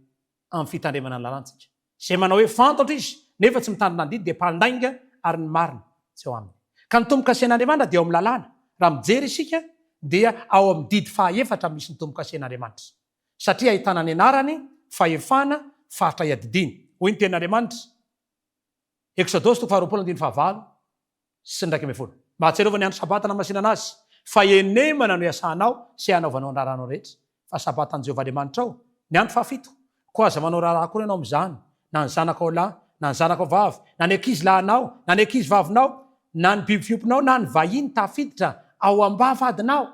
amin'ny fitandremana ny lalàntsika. Izay manao hoe fantatro izy, nefa tsy mitandrina ny didy dia mpandainga ary ny marina tsy ao aminy. Ka ny tombo-kasen'Andriamanitra dia ao amin'ny lalàna. Raha mijery isika dia ao amin'ny didy faha-efatra misy ny tombo-kasen'Andriamanitra. Satria ahitana ny anarany, fahefana, faritra iadidiany. Hoy ny tenin'Andriamanitra, Eksodosy toko faharoapolo andininy fahavalo sy ny 11. Mahatsiarova ny andro Sabata namasinana azy, fa henemana no iasanao sy hanaovanao ny raharahanao rehetra, fa Sabatan'i Jehovah Andriamanitrao ny andro fahafito. Koa aza manao raharaha akory ianao amin'izany, na ny zanakao lahy, na. Na ny zanakao vavy, na ny ankizy lahinao, na ny ankizy vavinao, na ny biby fiompinao, na ny vahiny tafiditra ao am-bavahadinao.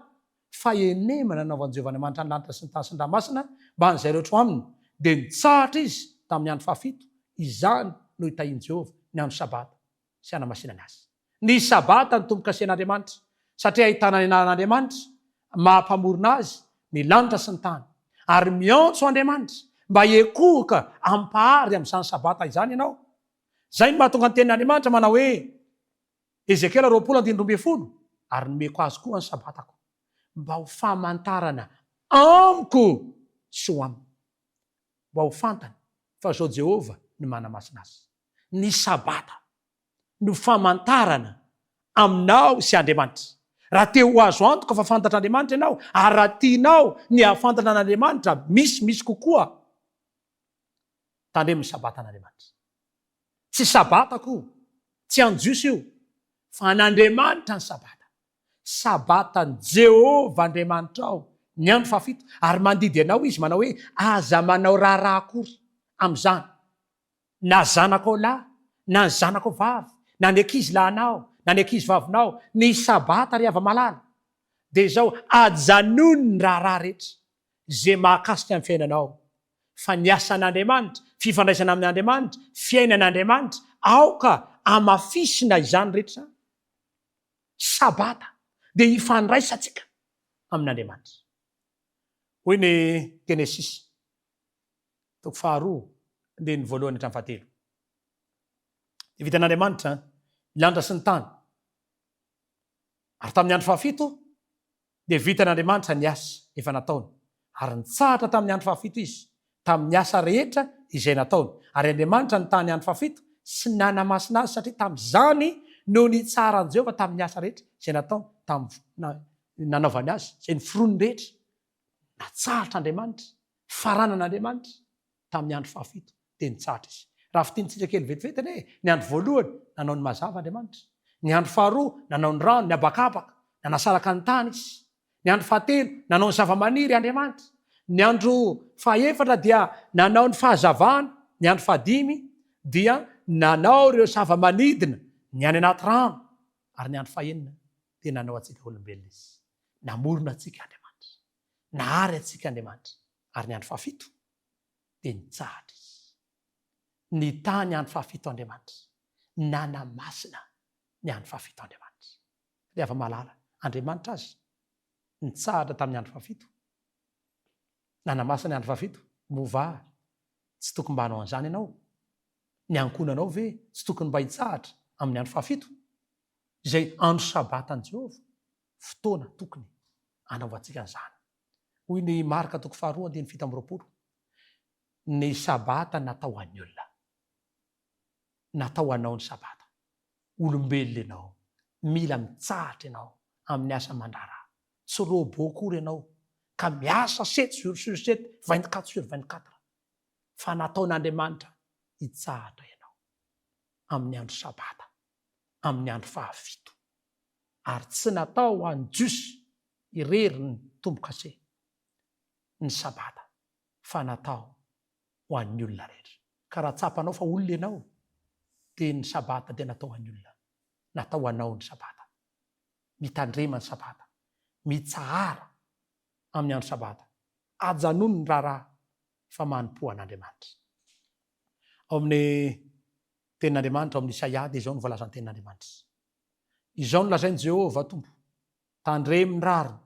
Fa enemana nanaovan'i Jehovah Andriamanitra ny lanitra sy ny tany sy ny ranomasina mbamin'izay rehetra ao aminy, dia nitsahatra izy tamin'ny andro fahafito, izany no hitahian'i Jehovah ny andro Sabata sy hanamasinany azy. Ny Sabata no tombo-kasen'Andriamanitra, satria ahitana ny anaran'Andriamanitra, maha-Mpamorona azy, ny lanitra sy ny tany. Ary miantso Andriamanitra mba hiekohoka amin'ny Mpahary amin'izany Sabata izany ianao. Izay no mahatonga ny Tenin'Andriamanitra manao hoe, Ezekiela 20 andininy 12, Ary nomeko azy koa ny Sabatako, mba ho famantarana amiko sy ho aminy, mba ho fantany fa Izaho Jehovah no manamasina azy. Ny Sabata no famantarana aminao sy Andriamanitra. Raha te ho azo antoka fa fantatr'Andriamanitra ianao, ary raha tianao ny hahafantatra an'Andriamanitra misimisy kokoa, tandremo ny Sabatan'Andriamanitra. Tsy Sabatako io, tsy an'ny Jiosy io, fa an'Andriamanitra ny Sabata. Sabatan'i Jehovah Andriamanitrao ny andro fahafito, ary mandidy anao Izy manao hoe, Aza manao raharaha akory amin'izany. na zanakao lahy, na ny zanakao vavy, na ny ankizy lahinao, na ny ankizy vavinao, ny Sabata ry hava-malala, dia izao, ajanony ny raharaha rehetra izay mahakasika ny fiainanao, fa ny asan'Andriamanitra, fifandraisana amin'Andriamanitra, fiainan'Andriamanitra, aoka hamafisina izany rehetra izany. Sabata dia ifandraisantsika amin'Andriamanitra. Hoy ny Genesisy. Toko faharoa, andininy voalohany hatramin'ny fahatelo. Dia vitan'Andriamanitra ny lanitra sy ny tany. Ary tamin'ny andro fahafito dia vitan'Andriamanitra ny asa efa nataony. Ary nitsahatra tamin'ny andro fahafito izy, tamin'ny asa rehetra izay nataony. Ary Andriamanitra nitaha ny andro fahafito sy nanamasina azy, satria tamin'izany no nitsaharan'i Jehovah tamin'ny asa rehetra izay nataony, tamin'ny nanaovany azy, izay noforoniny rehetra. Natsahatra Andriamanitra, faranan'Andriamanitra, tamin'ny andro fahafito, dia nitsahatra Izy. Raha fintinitsika kely vetivety anie, ny andro voalohany, nanao ny mazava Andriamanitra. Ny andro faharoa, nanao ny rano, ny habakabaka, nanasaraka ny tany Izy. Ny andro fahatelo, nanao ny zavamaniry Andriamanitra. Ny andro fahefatra dia nanao ny fahazavana. Ny andro fahadimy dia nanao ireo zava-manidina ny any anaty rano. Ary ny andro fahenina dia nanao antsika olombelona Izy. Namorona antsika Andriamanitra. Nahary antsika Andriamanitra. Ary ny andro fahafito dia nitsahatra Izy. Nitaha ny andro fahafito Andriamanitra. Nanamasina ny andro fahafito Andriamanitra. Ry hava-malala, Andriamanitra aza nitsahatra tamin'ny andro fahafito. Nanamasina ny andro fahafito. Moa va tsy tokony mba hanao an'izany ianao? Ny ankohonanao ve tsy tokony mba hitsahatra amin'ny andro fahafito? Izay andro Sabatan'i Jehovah, fotoana tokony hanaovantsika an'izany. Hoy ny Marka toko faharoa andininy 27, Ny Sabata natao ho an'ny olona. Natao ho anao ny Sabata. Olombelona ianao, mila mitsahatra ianao amin'ny asa aman-draharaha. Tsy robot akory ianao ka miasa sept jours sur sept, 24 sur 24. Fa nataon'Andriamanitra hitsahatra ianao amin'ny andro Sabata. amin'ny andro fahafito, ary tsy natao ho an'ny Jiosy irery ny tombo-kase ny Sabata, fa natao ho an'ny olona rehetra. Ka raha tsapanao fa olona ianao, dia ny Sabata dia natao ho an'ny olona. Natao ho anao ny Sabata. Mitandrema ny Sabata. Mitsahara amin'ny andro Sabata. Ajanony ny raharaha fa manompoa an'Andriamanitra. Ao amin'ny Tenin'Andriamanitra ao amin'ny Isaia dia izao no voalazan'ny Tenin'Andriamanitra, Izao no lazain'i Jehovah Tompo, Tandremo ny rariny,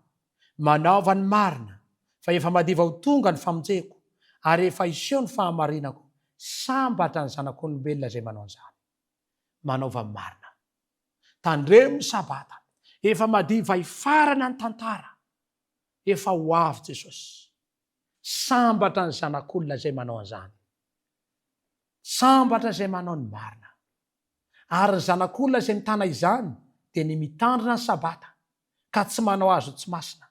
manaova ny marina, fa efa madiva ho tonga ny famonjeko, ary efa hiseho ny fahamarinako, sambatra ny zanak'olombelona izay manao an'izany. Manaova ny marina. Tandremo ny Sabata. Efa madiva hifarana ny tantara. Efa ho avy Jesosy. Sambatra ny zanak'olona izay manao an'izany. Sambatra izay manao ny marina. Ary ny zanak'olona izay mitana izany dia ny mitandrina ny Sabata, ka tsy manao azy ho tsy masina.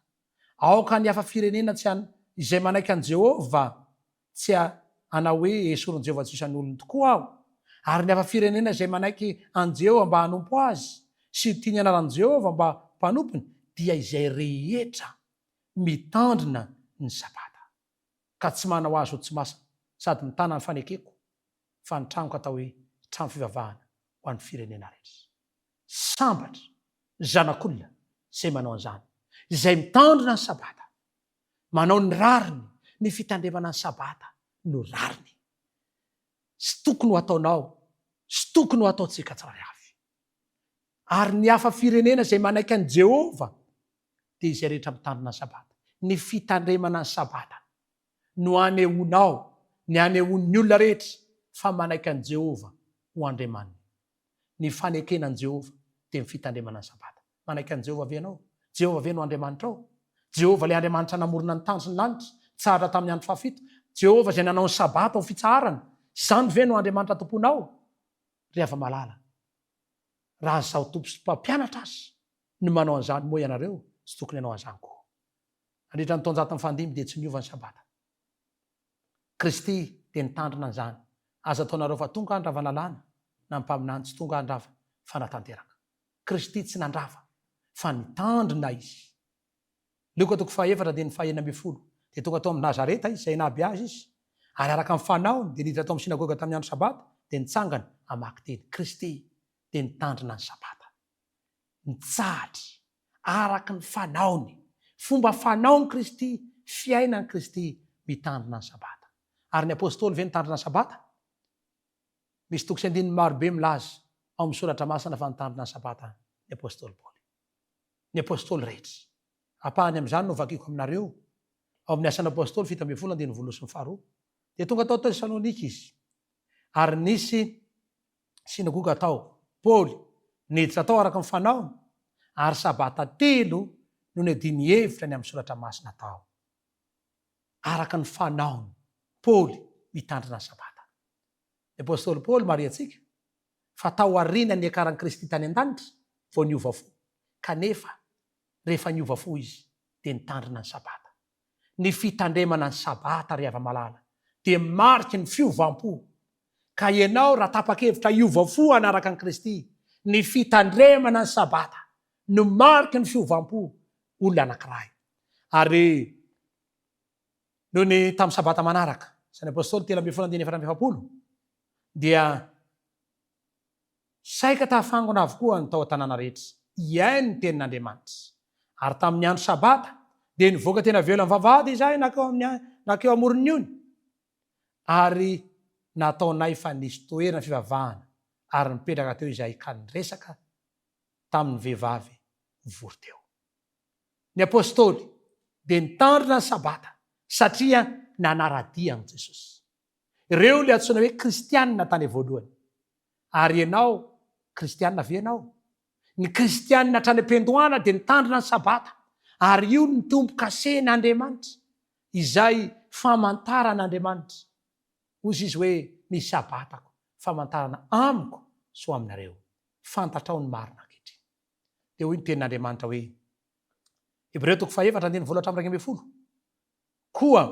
Aoka ny hafa firenena tsy han izay manaiky an'i Jehovah tsy hanao hoe, Esorin'i Jehovah tsy ho isan'ny olony tokoa aho. Ary ny hafa firenena izay manaiky an'i Jehovah mba hanompo azy, sy tia ny anaran'i Jehovah mba ho mpanompony, dia izay rehetra mitandrina ny Sabata. ka tsy manao azy ho tsy masina, sady mitana ny fanekeko, fa ny tranoko atao hoe. Trano fivavahana ho an'ny firenena rehetra. Sambatra ny zanak'olona izay manao an'izany, izay mitandrina ny Sabata, manao ny rariny, ny fitandremana ny Sabata no rariny sy tokony ho ataonao sy tokony ho ataontsika tsirairay avy. Ary ny hafa firenena izay manaiky an'i Jehovah dia izay rehetra mitandrina ny Sabata. Ny fitandremana ny Sabata no anehoanao ny anehoan'ny olona rehetra fa manaiky an'i Jehovah ho Andriamaniny. Ny fanekena an'i Jehovah dia ny fitandremana ny Sabata. Manaiky an'i Jehovah ve ianao? Jehovah ve no Andriamanitrao? Jehovah ilay Andriamanitra namorona ny tany sy ny lanitra, nitsahatra tamin'ny andro fahafito. Jehovah izay nanao ny Sabata ho fitsaharana. Izany ve no Andriamanitra tompoinao? Ry hava-malala, raha izaho Tompo sy Mpampianatra aza no manao an'izany, moa ianareo tsy tokony hanao an'izany koa? Nandritra ny taonjato nifandimby dia tsy niova ny Sabata. Kristy dia nitandrina an'izany. Aza ataonareo fa tonga handrava lalàna na ny mpaminany tsy tonga handrava fa natanteraka. Kristy tsy nandrava fa nitandrina Izy. Lioka toko fahaefatra andininy faha 16 Dia tonga tao amin'i Nazareta Izy, izay nahabe Azy Izy, ary araka ny fanaony dia niditra tao amin'ny synagoga tamin'ny andro Sabata, dia nitsangana hamaky teny. Kristy dia nitandrina ny Sabata. Nitsahatra araka ny fanaony. Fomba fanaon'i Kristy, fiainan'i Kristy mitandrina ny Sabata. Ary ny Apostoly ve nitandrina ny Sabata? Misy toko sy andininy maro be milaza ao amin'ny Soratra Masina fa nitandrina ny Sabata ny Apostoly Paoly. Ny Apostoly rehetra. Ampahany amin'izany no vakiko aminareo ao amin'ny Asan'ny Apostoly 17 andininy voalohany sy ny faharoa. Dia tonga tao Tesalonika izy, ary nisy synagoga tao. Paoly niditra tao araka ny fanaony, ary Sabata telo no niadiany hevitra ny amin'ny Soratra Masina tao. Araka ny fanaony, Paoly mitandrina ny Sabata. Ny apostoly Paoly, marihantsika, fa tao aorian'ny niakaran'i Kristy tany an-danitra vao niova fo, kanefa rehefa niova fo izy dia nitandrina ny Sabata. Ny fitandremana ny Sabata, ry hava-malala, dia mariky ny fiovam-po. Ka ianao raha tapa-kevitra hiova fo hanaraka an'i Kristy, ny fitandremana ny Sabata no mariky ny fiovam-po olona anankiray. Ary nony tamin'ny Sabata manaraka, Asan'ny Apostoly 13 andininy 44, dia Saika tafangona avokoa ny tao an-tanàna rehetra hihaino ny tenin'Andriamanitra. Ary tamin'ny andro Sabata, dia nivoaka teny ivelan'ny vavahady izahay nankeo amin'ny nankeo amoron'ny ony, ary nataonay fa nisy toerana fivavahana, ary nipetraka teo izahay ka niresaka tamin'ny vehivavy vory teo. Ny apostoly dia nitandrina ny Sabata satria nanara-dia an'i Jesosy. Ireo ilay antsoina hoe kristianina tany voalohany. Ary ianao, kristianina ve ianao? Ny kristianina hatrany am-piandohana dia nitandrina ny Sabata, ary io no tombo-kasen'Andriamanitra, izay famantaran'Andriamanitra. Hoy izy hoe, Ny Sabatako, famantarana amiko sy ho aminareo. Fantatrao ny marina ankehitriny. Dia hoy ny tenin'Andriamanitra hoe, Hebreo toko fahefatra andininy voalohany hatramin'ny 11, Koa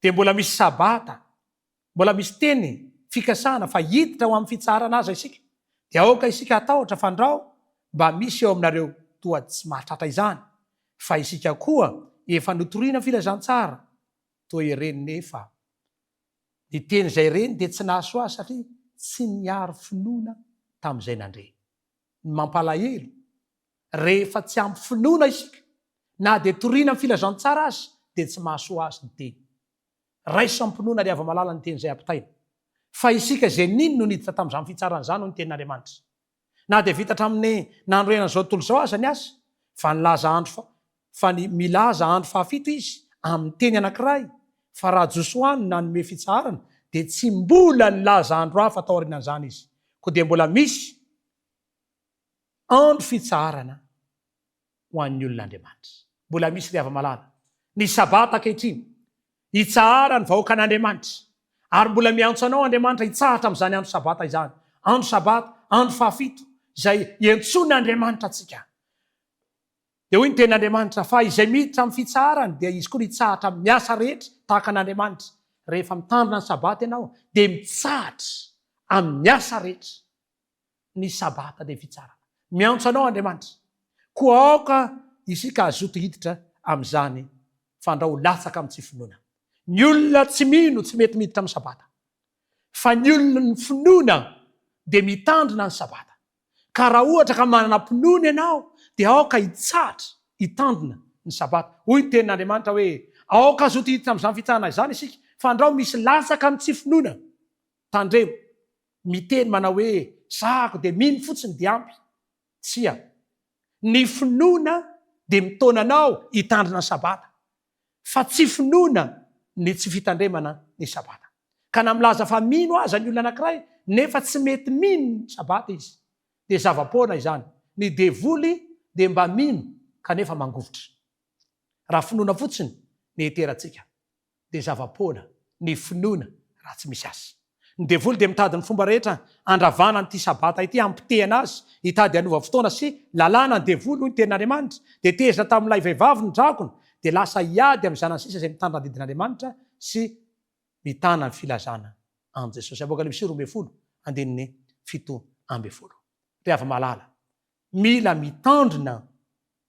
dia mbola misy Sabata, mbola misy teny fikasana fa hiditra ho amin'ny fitsaharana aza isika, dia aoka isika hatahotra fandrao mba misy eo aminareo toa tsy mahatratra izany, fa isika koa efa notorina filazantsara toa ireny nefa ny teny izay reny dia tsy nahasoa azy satria tsy niaro finoana tamin'izay nandre. Ny mampalahelo, rehefa tsy ampy finoana isika, na dia torina ny filazantsara aza, dia tsy mahasoa azy ny teny. Raiso am-pinoana ry hava-malala ny teny izay ampitaina. Fa isika izay nino no niditra tamin'izany fitsarana izany hoy ny tenin'Andriamanitra. Na dia vita hatramin'ny nanorenana izao tontolo izao aza ny asa, fa nilaza andro fa fa ny milaza andro fahafito izy amin'ny teny anankiray, fa raha Josoa no nanome fitsaharana dia tsy mbola nilaza andro hafa taorianan'izany izy. Koa dia mbola misy andro fitsaharana ho an'ny olona Andriamanitra. Mbola misy ry hava-malala. Ny Sabata ankehitriny, hitsahara ny vahoakan'Andriamanitra. Ary mbola miantso anao Andriamanitra hitsahatra amin'izany andro Sabata izany. Andro Sabata, andro fahafito, izay iantsoan'Andriamanitra antsika. Dia hoy ny tenin'Andriamanitra, Fa izay miditra amin'ny fitsaharany, dia izy koa no hitsahatra amin'ny asa rehetra tahaka an'Andriamanitra. Rehefa mitandrina ny Sabata ianao, dia mitsahatra amin'ny asa rehetra. Ny Sabata dia fitsarana. Miantso anao Andriamanitra. Koa aoka isika hazoto hiditra amin'izany fandrao ho latsaka amin'ny tsy finoana. Ny olona tsy mino tsy mety miditra amin'ny Sabata. Fa ny olona ny finoana dia mitandrina ny Sabata. Ka raha ohatra ka manana mpinoana ianao dia aoka hitsahatra hitandrina ny Sabata. Hoy ny Tenin'Andriamanitra hoe, Aoka hazoto hiditra amin'izany fitsarana izany isika, fandrao misy latsaka amin'ny tsy finoana. Tandremo. Miteny manao hoe, Zahako dia mino fotsiny dia ampy. Tsia. Ny finoana dia mitaona anao hitandrina ny Sabata. Fa tsy finoana ny tsy fitandremana ny Sabata. Ka na milaza fa mino aza ny olona anankiray nefa tsy mety mino ny Sabata izy, dia zava-poana izany. Ny devoly dia mba mino kanefa mangovitra. Raha finoana fotsiny ny heterantsika, dia zava-poana ny finoana raha tsy misy asa. Ny devoly dia mitady ny fomba rehetra handravana an'ity Sabata ity, hampotehana azy, hitady hanova fotoana sy lalàna ny devoly, hoy ny Tenin'Andriamanitra. Dia tezitra tamin'ilay vehivavy ny dragona, dia lasa hiady amin'ny zanany sisa izay mitandrina ny didin'Andriamanitra sy mitana ny filazana an'i Jesosy. Apokalypsy 12, andininy 17. Ry hava-malala, mila mitandrina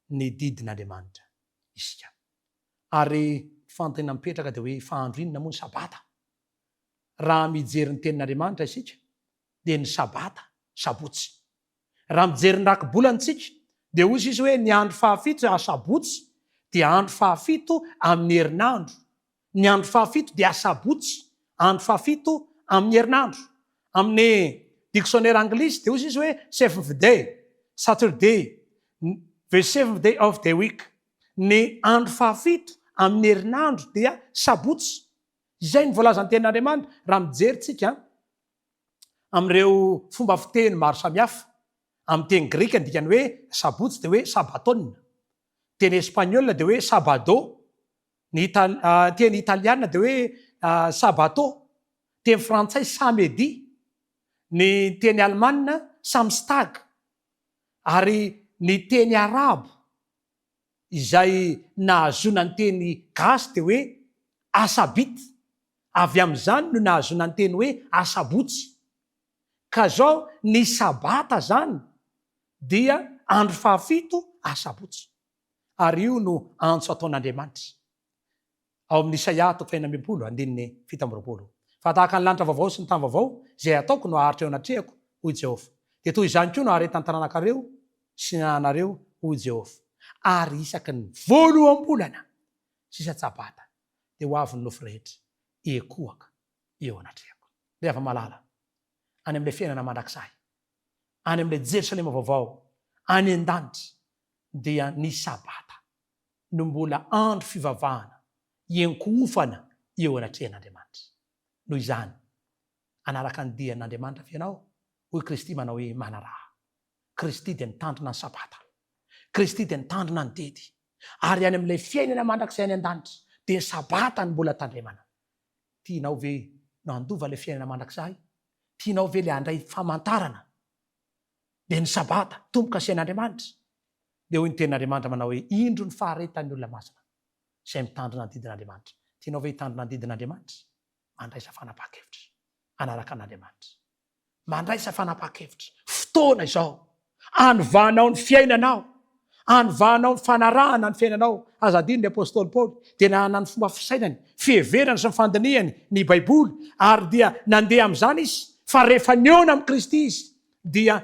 ny didin'Andriamanitra isika. Ary ny fanontaniana mipetraka dia hoe fa andro inona moa ny Sabata? Raha mijery ny Tenin'Andriamanitra isika dia ny Sabata, Sabotsy. Raha mijery ny rakibolana isika dia hoy izy hoe ny andro fahafito Asabotsy dia andro fahafito amin'ny herinandro. Ny andro fahafito dia Asabotsy, andro fahafito amin'ny herinandro. Amin'ny dictionnaire anglisy dia hoy izy hoe seventh day, Saturday, the seventh day of the week. Ny andro fahafito amin'ny herinandro dia Sabotsy. Izay no voalazan'ny Tenin'Andriamanitra. Raha mijery tsika amin'ireo fomba fiteny maro samihafa, amin'ny teny grika ny dikany hoe Sabotsy dia hoe sabaton, teny espaniola dia hoe sabado, ny teny italiana dia hoe sabato, teny frantsay samedi, ny teny alemana samstag, ary ny teny arabo izay nahazoana ny teny gasy dia hoe asabit, avy amin'izany no nahazoana ny teny hoe asabotsy. Ka zao ny sabata zany dia andro fahafito asabotsy. Ary io no antso ataon'Andriamanitra ao amin'ny Isaia toko fahenina ambin'ny andininy 27, Fa tahaka ny lanitra vaovao sy ny tany vaovao izay ataoko no haharitra eo anatrehako, hoy Jehovah, dia toy izany koa no haharetan'ny taranakareo sy ny anareo, hoy Jehovah. Ary isaky ny voaloham-bolana sy isa-tsabata dia ho avy ny nofo rehetra hiekohoka eo anatrehako. Ry hava-malala, any amin'ilay fiainana mandrakizay, any amin'ilay Jerosalema vaovao, any an-danitra, dia ny Sabata no mbola andro fivavahana iankohofana eo anatrehan'Andriamanitra. Noho izany, hanaraka ny dian'Andriamanitra ve ianao? Hoy Kristy manao hoe, Manaraha. Kristy dia nitandrina ny Sabata. Kristy dia nitandrina ny didy. Ary any amin'ilay fiainana mandrakizay any an-danitra, dia ny Sabata no mbola tandremana. Tianao ve no handova ilay fiainana mandrakizay? Tianao ve ilay handray famantarana? Dia ny Sabata, tombo-kasen'Andriamanitra. Dia hoy ny tenin'Andriamanitra manao hoe, Indro ny faharetan'ny olona masina, izay mitandrina ny didin'Andriamanitra. Tianao ve hitandrina ny didin'Andriamanitra? Mandraisa fanapahan-kevitra hanaraka an'Andriamanitra. Mandraisa fanapahan-kevitra. Fotoana izao anovanao ny fiainanao, anovanao ny fanarahana ny fiainanao. Aza adino ny apostoly Paoly dia nanana ny fomba fisainany, fiheverany sy ny fandinihany ny Baiboly ary dia nandeha amin'izany izy fa rehefa nihaona amin'i Kristy izy dia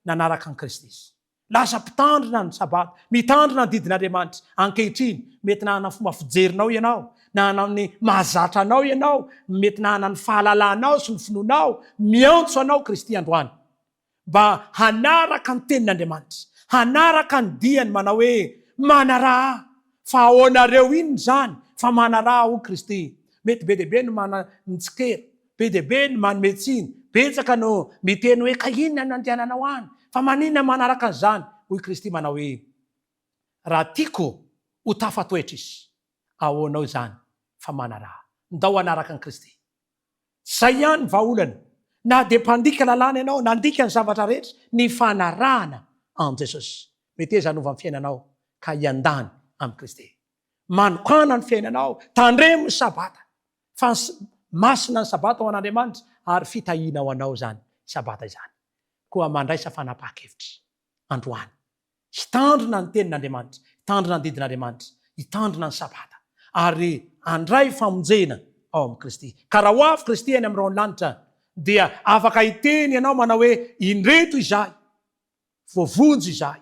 nanaraka an'i Kristy izy. Lasa mpitandrina ny Sabata, mitandrina ny didin'Andriamanitra. Ankehitriny, mety nanana ny fomba fijerinao ianao, nanana ny mahazatra anao ianao, mety nanana ny fahalalanao sy ny finoanao, miantso anao Kristy androany mba hanaraka ny tenin'Andriamanitra, hanaraka ny diany manao hoe, Manaraha ahy, fa ahoanareo inona izany fa manaraha ahy hoy Kristy. Mety be dia be no mana, mitsikera, Be dia be ny manome tsiny, betsaka no miteny hoe ka inona no andehananao any, fa maninona manaraka an'izany? Hoy Kristy manao hoe, Raha tiako ho tafatoetra izy, ahoanao izany fa manaraha. Ndao hanaraka an'i Kristy. Izay ihany ny vahaolana. Na dia mpandika lalàna ianao, nandika ny zavatra rehetra, ny fanarahana an'i Jesosy. Meteza hanova ny fiainanao ka hiandany amin'i Kristy. Manokàna ny fiainanao, tandremo ny Sabata. Fa masina ny Sabata ho an'Andriamanitra ary fitahiana ho anao izany Sabata izany. Koa mandraisa fanapahan-kevitra androany hitandrina ny Tenin'Andriamanitra, hitandrina ny didin'Andriamanitra, hitandrina ny Sabata ary handray famonjena ao amin'i Kristy. Ka raha ho avy Kristy any amin'ny rahon'ny lanitra. dia afaka hiteny ianao manao hoe, Indreto izahay, voavonjy izahay,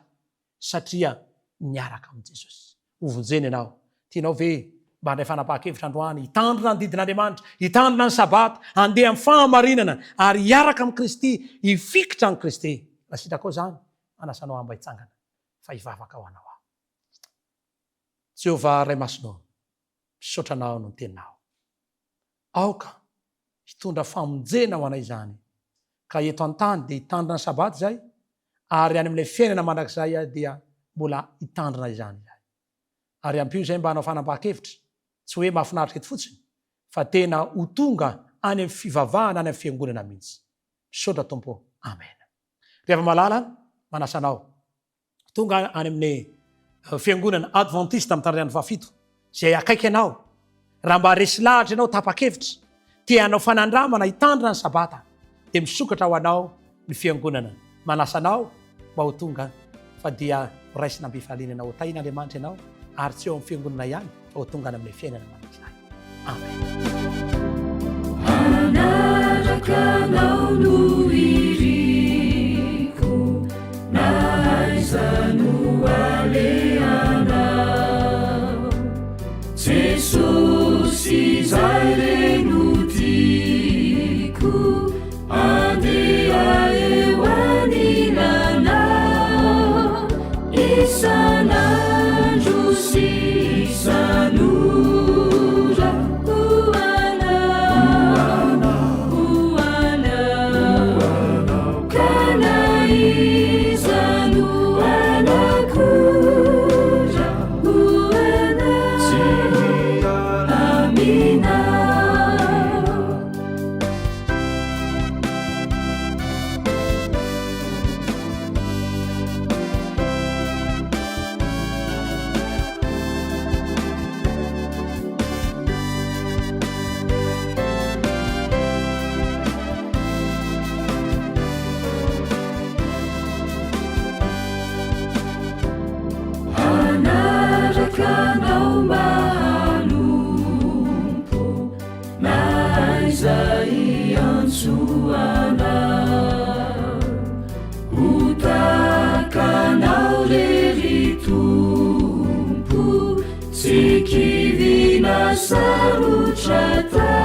satria niaraka amin'i Jesosy. Hovonjena ianao. Tianao ve mba handray fanapahan-kevitra androany, hitandrina ny didin'Andriamanitra, hitandrina ny Sabata, handeha amin'ny fahamarinana, ary hiaraka amin'i Kristy, hifikitra amin'i Kristy? Raha sitrakao izany, manasa anao aho mba hitsangana, fa hivavaka ho anao aho. Jehovah Ray Masina ô, misaotra Anao noho ny Teninao. Aoka hitondra famonjena ho anay izany, ka eto an-tany dia hitandrina ny Sabata izahay, ary any amin'ilay fiainana mandrakizay dia mbola hitandrina izany izahay. Ary ampio izay mba hanao fanapahan-kevitra, tsy hoe mahafinaritra eto fotsiny, fa tena ho tonga any amin'ny fivavahana any amin'ny fiangonana mihitsy. Misaotra Tompo ô. Amen. Ry hava-malala, manasa anao Tonga any amin'ny fiangonana advantista mitandrina ny fahafito, izay akaiky anao. Raha mba resy lahatra ianao, tapa-kevitra, te hanao fanandramana hitandrina ny Sabata, dia misokatra ho anao ny fiangonana. Manasa anao mba ho tonga fa dia ho raisina am-pifaliana ianao. Ho tahian'Andriamanitra ianao ary tsy eo amin'ny fiangonana ihany fa ho tonga any amin'ilay fiainana mandrakizay. Amen. Hanaraka anao no iriko na aiza no alehanao Jesosy izay re no tiako andeha eo anilanao isan'andro sy isan'ora ho anao, ho anao, ka na iza no anakora, ho anao, aminao. Hanaraka anao mba hanompo na aiza hiantsoanao. Ho tahaka anao re ry Tompo, tsy kivy na sarotra atao.